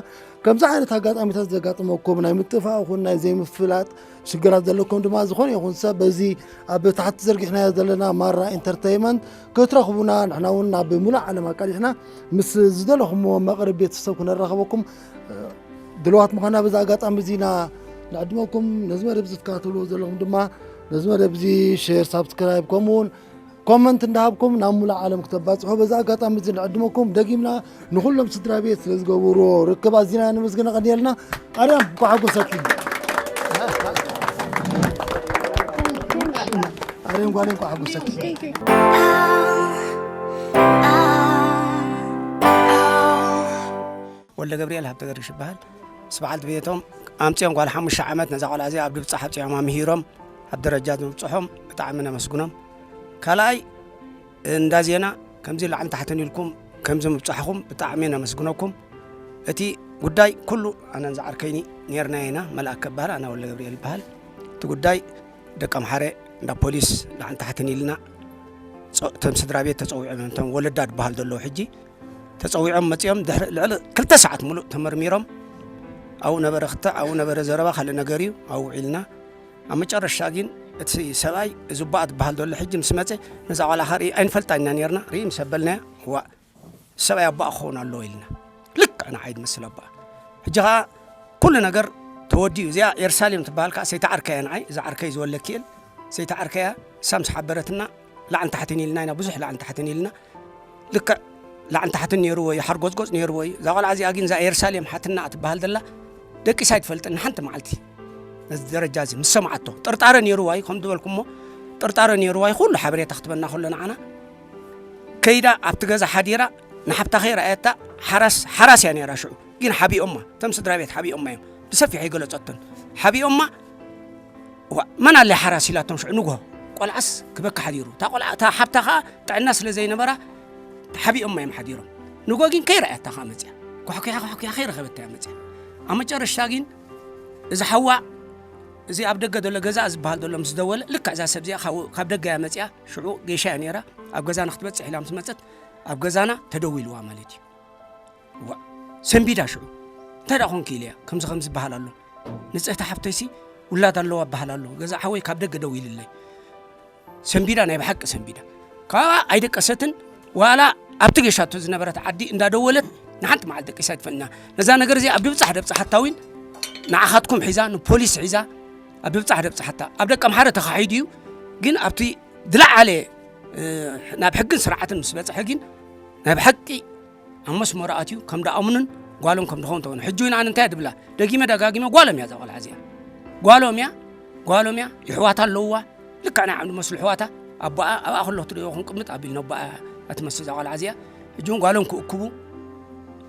ከምዚ ዓይነት ኣጋጣሚታት ዘጋጥመኩም ናይ ምጥፋእ ይኹን ናይ ዘይምፍላጥ ሽግራት ዘለኩም ድማ ዝኾነ ይኹን ሰብ በዚ ኣብ ታሕቲ ዘርጊሕናዮ ዘለና ማራ ኢንተርተይመንት ክትረኽቡና ንሕና እውን ናብ ሙሉእ ዓለም ኣቃሊሕና ምስ ዝደለኹምዎ መቕርብ ቤተሰብ ክነራኸበኩም ድልዋት ምዃና በዚ ኣጋጣሚ እዚ ኢና ንዕድመኩም ነዚ መደብ እዚ ትከታተልዎ ዘለኹም ድማ ነዚ መደብ እዚ ሼር ሳብስክራይብ ከምኡ እውን ኮመንት እንዳሃብኩም ናብ ሙሉእ ዓለም ክተባፅሑ በዚ ኣጋጣሚ እዚ ንዕድመኩም ደጊምና ንኩሎም ስድራ ቤት ስለ ዝገብርዎ ርክብ ኣዚና ነመስግን ኣቐንየልና ኣርያም እንኳ ሓጎሰኪ ኣርያም ጓለይ እንኳ ሓጎሰኪ ወልደ ገብርኤል ሃብተ ገርግሽ ይበሃል። ምስ በዓልቲ ቤቶም ኣምፅኦም ጓል ሓሙሽተ ዓመት ነዛ ቆልዓ እዚኣ ኣብ ድብፃሕ ኣምፅኦም ኣምሂሮም ኣብ ደረጃ ምብፅሖም ብጣዕሚ ነመስግኖም። ካልኣይ እንዳ ዜና ከምዚ ላዕሊ ታሕትን ኢልኩም ከምዚ ምብፃሕኹም ብጣዕሚ ነመስግነኩም። እቲ ጉዳይ ኩሉ ኣነን ዝዓርከይኒ ነይርና ኢና። መልኣከ ይበሃል፣ ኣና ወልደ ገብርኤል ይበሃል። እቲ ጉዳይ ደቂ ኣምሓረ እንዳ ፖሊስ ላዕሊ ታሕትን ኢልና እቶም ስድራ ቤት ተፀዊዖም እዮም። እቶም ወለዳ ዝበሃል ዘለዉ ሕጂ ተፀዊዖም መፂኦም ድሕሪ ልዕሊ ክልተ ሰዓት ሙሉእ ተመርሚሮም ኣብኡ ነበረ ክትዕ ኣብኡ ነበረ ዘረባ ካልእ ነገር እዩ ኣብኡ ውዒልና ኣብ መጨረሻ ግን እቲ ሰብኣይ እዚ ኣቦኣ ትበሃል ዘሎ ሕጂ ምስ መጸ፣ ነዛ ቆልዓ ኸርኢ ኣይንፈልጣ ኢና ነርና። ርኢ ምስ ኣበልናያ፣ ዋእ፣ ሰብኣይ ኣቦኣ ክኸውን ኣለዎ ኢልና። ልክዕ ንዓይ ዝመስል ኣቦኣ። ሕጂ ኸኣ ኩሉ ነገር ተወዲኡ። እዚኣ የሩሳሌም ትበሃል ከኣ ሰይቲ ዓርከያ ንዓይ፣ እዛ ዓርከይ ዝወለኪኤል ሰይቲ ዓርከያ፣ እሳ ምስ ሓበረትና ላዕልን ታሕትን ኢልና ኢና፣ ብዙሕ ላዕልን ታሕትን ኢልና። ልክዕ ላዕልን ታሕትን ነይርዎ እዩ፣ ሓርጎጽጎጽ ነይርዎ እዩ። እዛ ቆልዓ እዚኣ ግን፣ እዛ የሩሳሌም ሓትና ትበሃል ዘላ፣ ደቂሳ ኣይትፈልጥን ንሓንቲ መዓልቲ። ነዚ ደረጃ እዚ ምስ ሰምዓቶ፣ ጥርጣረ ነይርዋ እዩ፣ ከም ዝበልኩሞ፣ ጥርጣረ ነይርዋ እዩ። ኩሉ ሓበሬታ ክትበና ከሎ ንዓና፣ ከይዳ ኣብቲ ገዛ ሓዲራ፣ ንሓብታ ከይረኣየታ፣ ሓራስ፣ ሓራስ እያ ነይራ ሽዑ። ግን ሓቢኦማ፣ እቶም ስድራ ቤት ሓቢኦማ እዮም። ብሰፊሑ ኣይገለጸቶን። ሓቢኦማ፣ ዋ፣ መን ኣለ ሓራስ ኢላቶም ሽዑ ንግሆ። ቆልዓስ ክበኪ ሓዲሩ። እታ ቆልዓ፣ እታ ሓብታ ኸኣ ጥዕና ስለ ዘይነበራ ሓቢኦማ እዮም ሓዲሮም። ንግሆ ግን ከይረኣየታ ኸኣ መጽያ። ኳሕኩያ፣ ኳሕኩያ ከይረኸበታ እያ መጽያ። ኣብ መጨረሽታ ግን እዚ ሓዋ፣ እዚ ኣብ ደገ ዘሎ ገዛ ዝበሃል ዘሎ ምስ ደወለ፣ ልክዕ እዛ ሰብ እዚኣ ካብ፣ ካብ ደገ እያ መጽያ። ሽዑ ጌሻ እያ ነይራ። ኣብ ገዛና ክትበጽሕ ኢላ ምስ መጸት፣ ኣብ ገዛና ተደዊልዋ ማለት እዩ። ዋ፣ ሰንቢዳ ሽዑ። እንታይ ደኣ ኮንኪ ኢለያ፣ ከምዚ ከምዚ ዝበሃል ኣሎ። ንጽህቲ ሓብተይሲ ውላድ ኣለዋ እበሃል ኣሎ። ገዛ ሓወይ ካብ ደገ ደዊልለይ። ሰንቢዳ፣ ናይ ብሓቂ ሰንቢዳ። ካብኣ ኣይደቀሰትን፣ ዋላ ኣብቲ ጌሻቶ ዝነበረት ዓዲ እንዳደወለት ንሓንቲ መዓልቲ ደቂሳ ኣይትፈልጥን እያ። ነዛ ነገር እዚኣ ኣብ ድብጻሕ ደብጻሓታ እውን ንዓኻትኩም ሒዛ፣ ንፖሊስ ሒዛ፣ ኣብ ድብጻሕ ደብጻሓታ። ኣብ ደቀ ኣምሓረ ተኻሒዱ እዩ፣ ግን ኣብቲ ዝለዓለ፣ እ፣ ናብ ሕግን ስርዓትን ምስ በጽሐ ግን ናይ ብሓቂ ኣብ መስመሩ ኣትዩ ከም ደኣምኑን ጓሎም ከም ድኸውን ተኾነ። ሕጂ እውን ኣነ እንታይ እያ ድብላ? ደጊመ ደጋጊመ ጓሎም እያ እዛ ቆልዓ እዚኣ። ጓሎም እያ፣ ጓሎም እያ፣ የሕዋታ ኣለውዋ። ልክዕ ናይ ዓምዲ መስሉ ኣሕዋታ፣ ኣቦኣ ኣብኣ ከሎ ክትርእዮ ክንቅምጥ ኣቢል ነቦኣ እያ ትመስል እዛ ቆልዓ እዚኣ። ሕጂ እውን ጓሎም ክእክቡ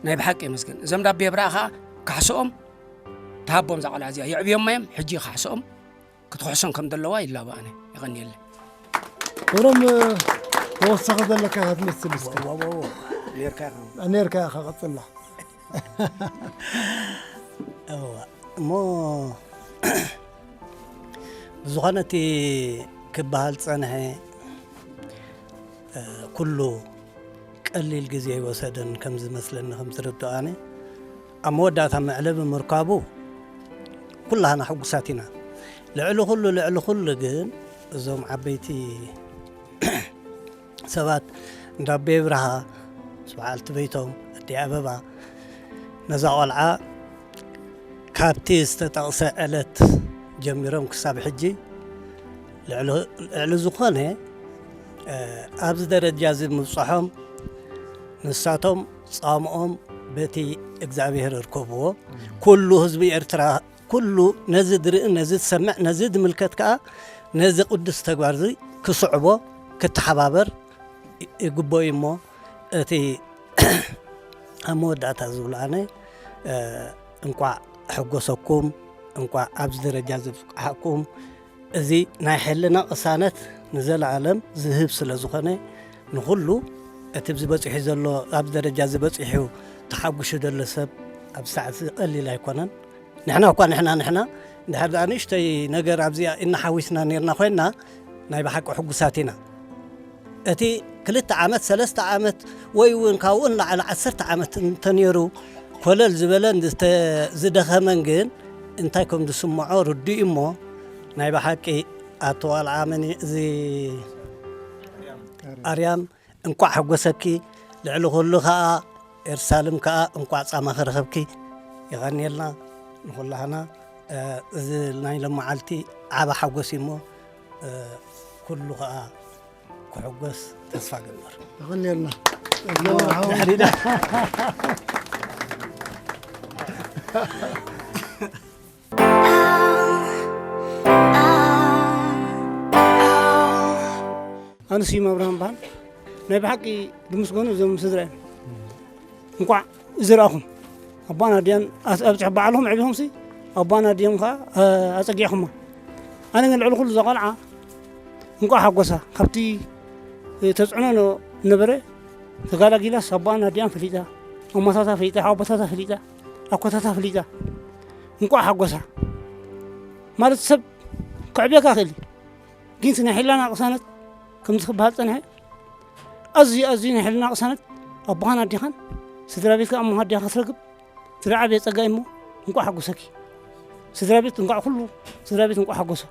ናይ ብሓቂ የመስገን። እዞም ዳቤ ብርሃ ኸኣ ካሕስኦም ተሃቦም እዛ ቆልዓ እዚኣ። የዕብዮማ እዮም፣ ሕጂ ካሕስኦም ክትክሕሶም ከም ዘለዋ ይላቦ ኣነ። የቐንየለይ። ክብሮም፣ ተወሳኺ ዘለካ ኢኻ ትመስል እስከ። ዋው፣ ዋው፣ ዋው። ኔርካ ኢኻ። ኔርካ ኢኻ፣ ቀጽላ። እዋ፣ እሞ ብዝኾነ እቲ ክበሃል ጸንሐ፣ እ፣ ኩሉ ቀሊል ግዜ ኣይወሰደን ከም ዝመስለኒ፣ ከም ዝርድኣኒ። ኣብ መወዳእታ መዕለቢ ምርካቡ ኩላህና ሕጉሳት ኢና። ልዕሊ ኩሉ፣ ልዕሊ ኩሉ ግን እዞም ዓበይቲ ሰባት እንዳ ኣቦይ ኣብርሃ፣ በዓልቲ ቤቶም ኣደይ ኣበባ፣ ነዛ ቆልዓ ካብቲ ዝተጠቕሰ ዕለት ጀሚሮም ክሳብ ሕጂ ልዕሊ፣ ልዕሊ ዝኾነ፣ እ፣ ኣብዚ ደረጃ እዚ ምብጽሖም ንሳቶም ጻምኦም በቲ እግዚኣብሔር እርከብዎ። ኩሉ ህዝቢ ኤርትራ፣ ኩሉ ነዚ ዝርኢ፣ ነዚ ዝሰምዕ፣ ነዚ ዝምልከት ከኣ ነዚ ቅዱስ ተግባር እዚ ክስዕቦ፣ ክተሓባበር ይ-፣ ይግብኦ እዩ እሞ፣ እቲ ኣብ መወዳእታ ዝብሎ ኣነ፣ እ፣ እንቋዕ ኣሐጎሰኩም፣ እንቋዕ ኣብዚ ደረጃ እዚ ኣብቅዓኩም። እዚ ናይ ሕልና ቅሳነት ንዘለኣለም ዝህብ ስለ ዝኾነ፣ ንኹሉ እቲ ኣብዚ በጺሑ ዘሎ፣ ኣብዚ ደረጃ እዚ በጺሑ ተሓጒሱ ዘሎ ሰብ ኣብዚ ሰዓት እዚ ቀሊል ኣይኮነን። ንሕና እኳ ንሕና፣ ንሕና እንድሕር ደኣ ንእሽተይ ነገር ኣብዚኣ ኢልና ሓዊስና ኔርና ኮይንና፣ ናይ ብሓቂ ሕጉሳት ኢና። እቲ ክልተ ዓመት፣ ሰለስተ ዓመት ወይ እውን ካብኡ ንላዕሊ ዓሰርተ ዓመት እንተነይሩ ኮለል ዝበለን ዝተ-፣ ዝደኸመን ግን እንታይ ከም ዝስምዖ ርዱእ እዩ እሞ፣ ናይ ብሓቂ ኣቶ ዋልዓ መን እዚ ኣርያም እንቋዕ ሓጎሰኪ፣ ልዕሊ ኩሉ ከኣ ኤርሳልም ከኣ እንቋዕ ጻማኺ ረኸብኪ። የቐንየልና ንኹላህና። እ፣ እዚ ናይ ሎመዓልቲ ዓቢ ሓጎስ እዩ እሞ፣ እ፣ ኩሉ ከኣ ክሕጎስ ተስፋ እገብር። የቐንየልና። ድሕሪዳ። ኣነ ስዩም ኣብርሃም እበሃል። ናይ ብሓቂ ዝምስገኑ እዞም ስድራ እዮም። እንቋዕ ዝረኣኹም። ኣቦኣን ኣዲኣን ኣስ-፣ ኣብጽሑ በዓልኹም ኣዕቢኹምሲ፣ ኣቦኣን ኣዲኦም ከኣ፣ እ፣ ኣጸጊዕኹማ። ኣነ ግን ልዕሊ ኩሉ እዛ ቆልዓ እንቋዕ ሓጎሳ። ካብቲ፣ እ፣ ተጽዕኖ ነ-፣ ነበረ፣ ተጋላጊላስ ኣቦኣን ኣዲኣን ፈሊጣ፣ ኣሞታታ ፈሊጣ፣ ኣቦታታ ፈሊጣ፣ ኣኮታታ ፈሊጣ። እንቋዕ ሓጎሳ። ማለት ሰብ ከዕብየካ ይኽእል እዩ። ግን እቲ ናይ ሕልና ቅሳነት ከምዚ ክበሃል ጸንሐ፣ ኣዝዩ፣ ኣዝዩ ናይ ሕልና ቅሳነት ኣቦኻን ኣዴኻን ስድራ ቤትካ እሞ ኣዴኻ ክትረክብ ዝለዓበየ ጸጋ እዩ እሞ እንቋዕ ሓጎሰኪ። ስድራ ቤት እንቋዕ ኩሉ ስድራ ቤት እንቋዕ ሓጎሶ።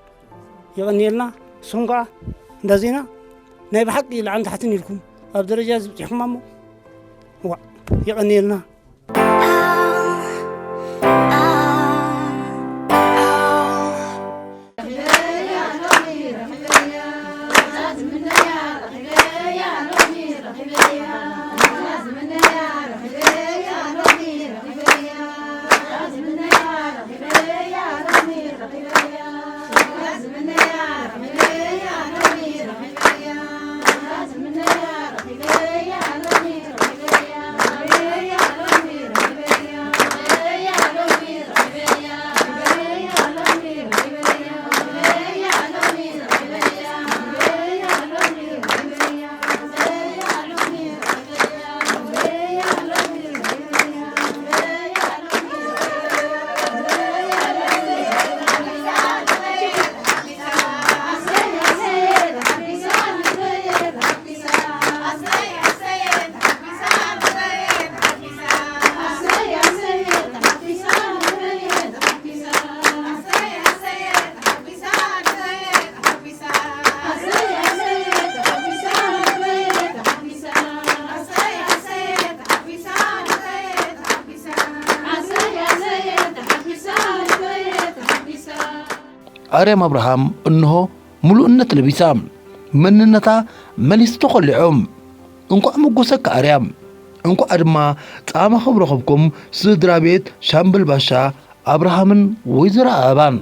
የቐንየልና። ንስኹም ከዓ እንዳ ዜና ናይ ብሓቂ ላዕልን ታሕትን ኢልኩም ኣብ ደረጃ እዚ በፂሕኩም እሞ፣ ዋእ፣ የቐንየልና። ኣርያም ኣብርሃም እንሆ ምሉእነት ለቢሳ፣ መንነታ መሊሱ ተኾሊዑ። እንቋዕ መጎሰካ ኣርያም፣ እንቋዕ ድማ ጻማኹም ረኸብኩም ስድራ ቤት ሻምበል ባሻ ኣብርሃምን ወይዘሮ ኣበባን።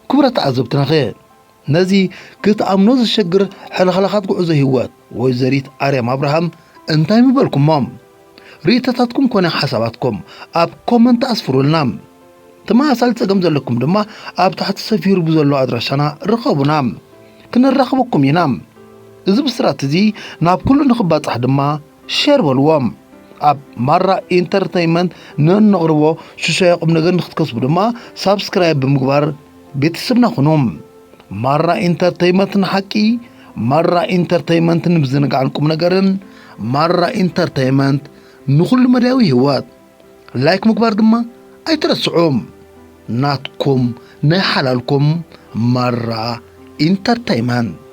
ክቡራት ተዓዘብትናኸ፣ ነዚ ክትኣምኖ ዘሸግር ሕልኽላኻት ጉዕዞ ህይወት ወይዘሪት ኣርያም ኣብርሃም እንታይ ምበልኩሞ? ርእይቶታትኩም ኮነ ሓሳባትኩም ኣብ ኮመንት ኣስፍሩልና። ተመሳሳሊ ጸገም ዘለኩም ድማ ኣብ ታሕቲ ሰፊሩ ብዘሎ ኣድራሻና ርኸቡና። ክንራኸበኩም ኢና። እዚ ብስራት እዚ ናብ ኩሉ ንኽባጻሕ ድማ ሼር በልዎም። ኣብ ማራ ኢንተርተይመንት ነነቕርቦ ሽሻይ ቁም ነገር ንክትከስቡ ድማ ሳብስክራይብ ብምግባር ቤተሰብና ኩኑ። ማራ ኢንተርተይመንት ንሓቂ፣ ማራ ኢንተርተይመንት ንምዝንጋዕን ቁም ነገርን፣ ማራ ኢንተርተይመንት ንኹሉ መዳያዊ ህይወት። ላይክ ምግባር ድማ ኣይትረስዑ። ናትኩም ናይ ሓላልኩም ማራ ኢንተርተይመንት።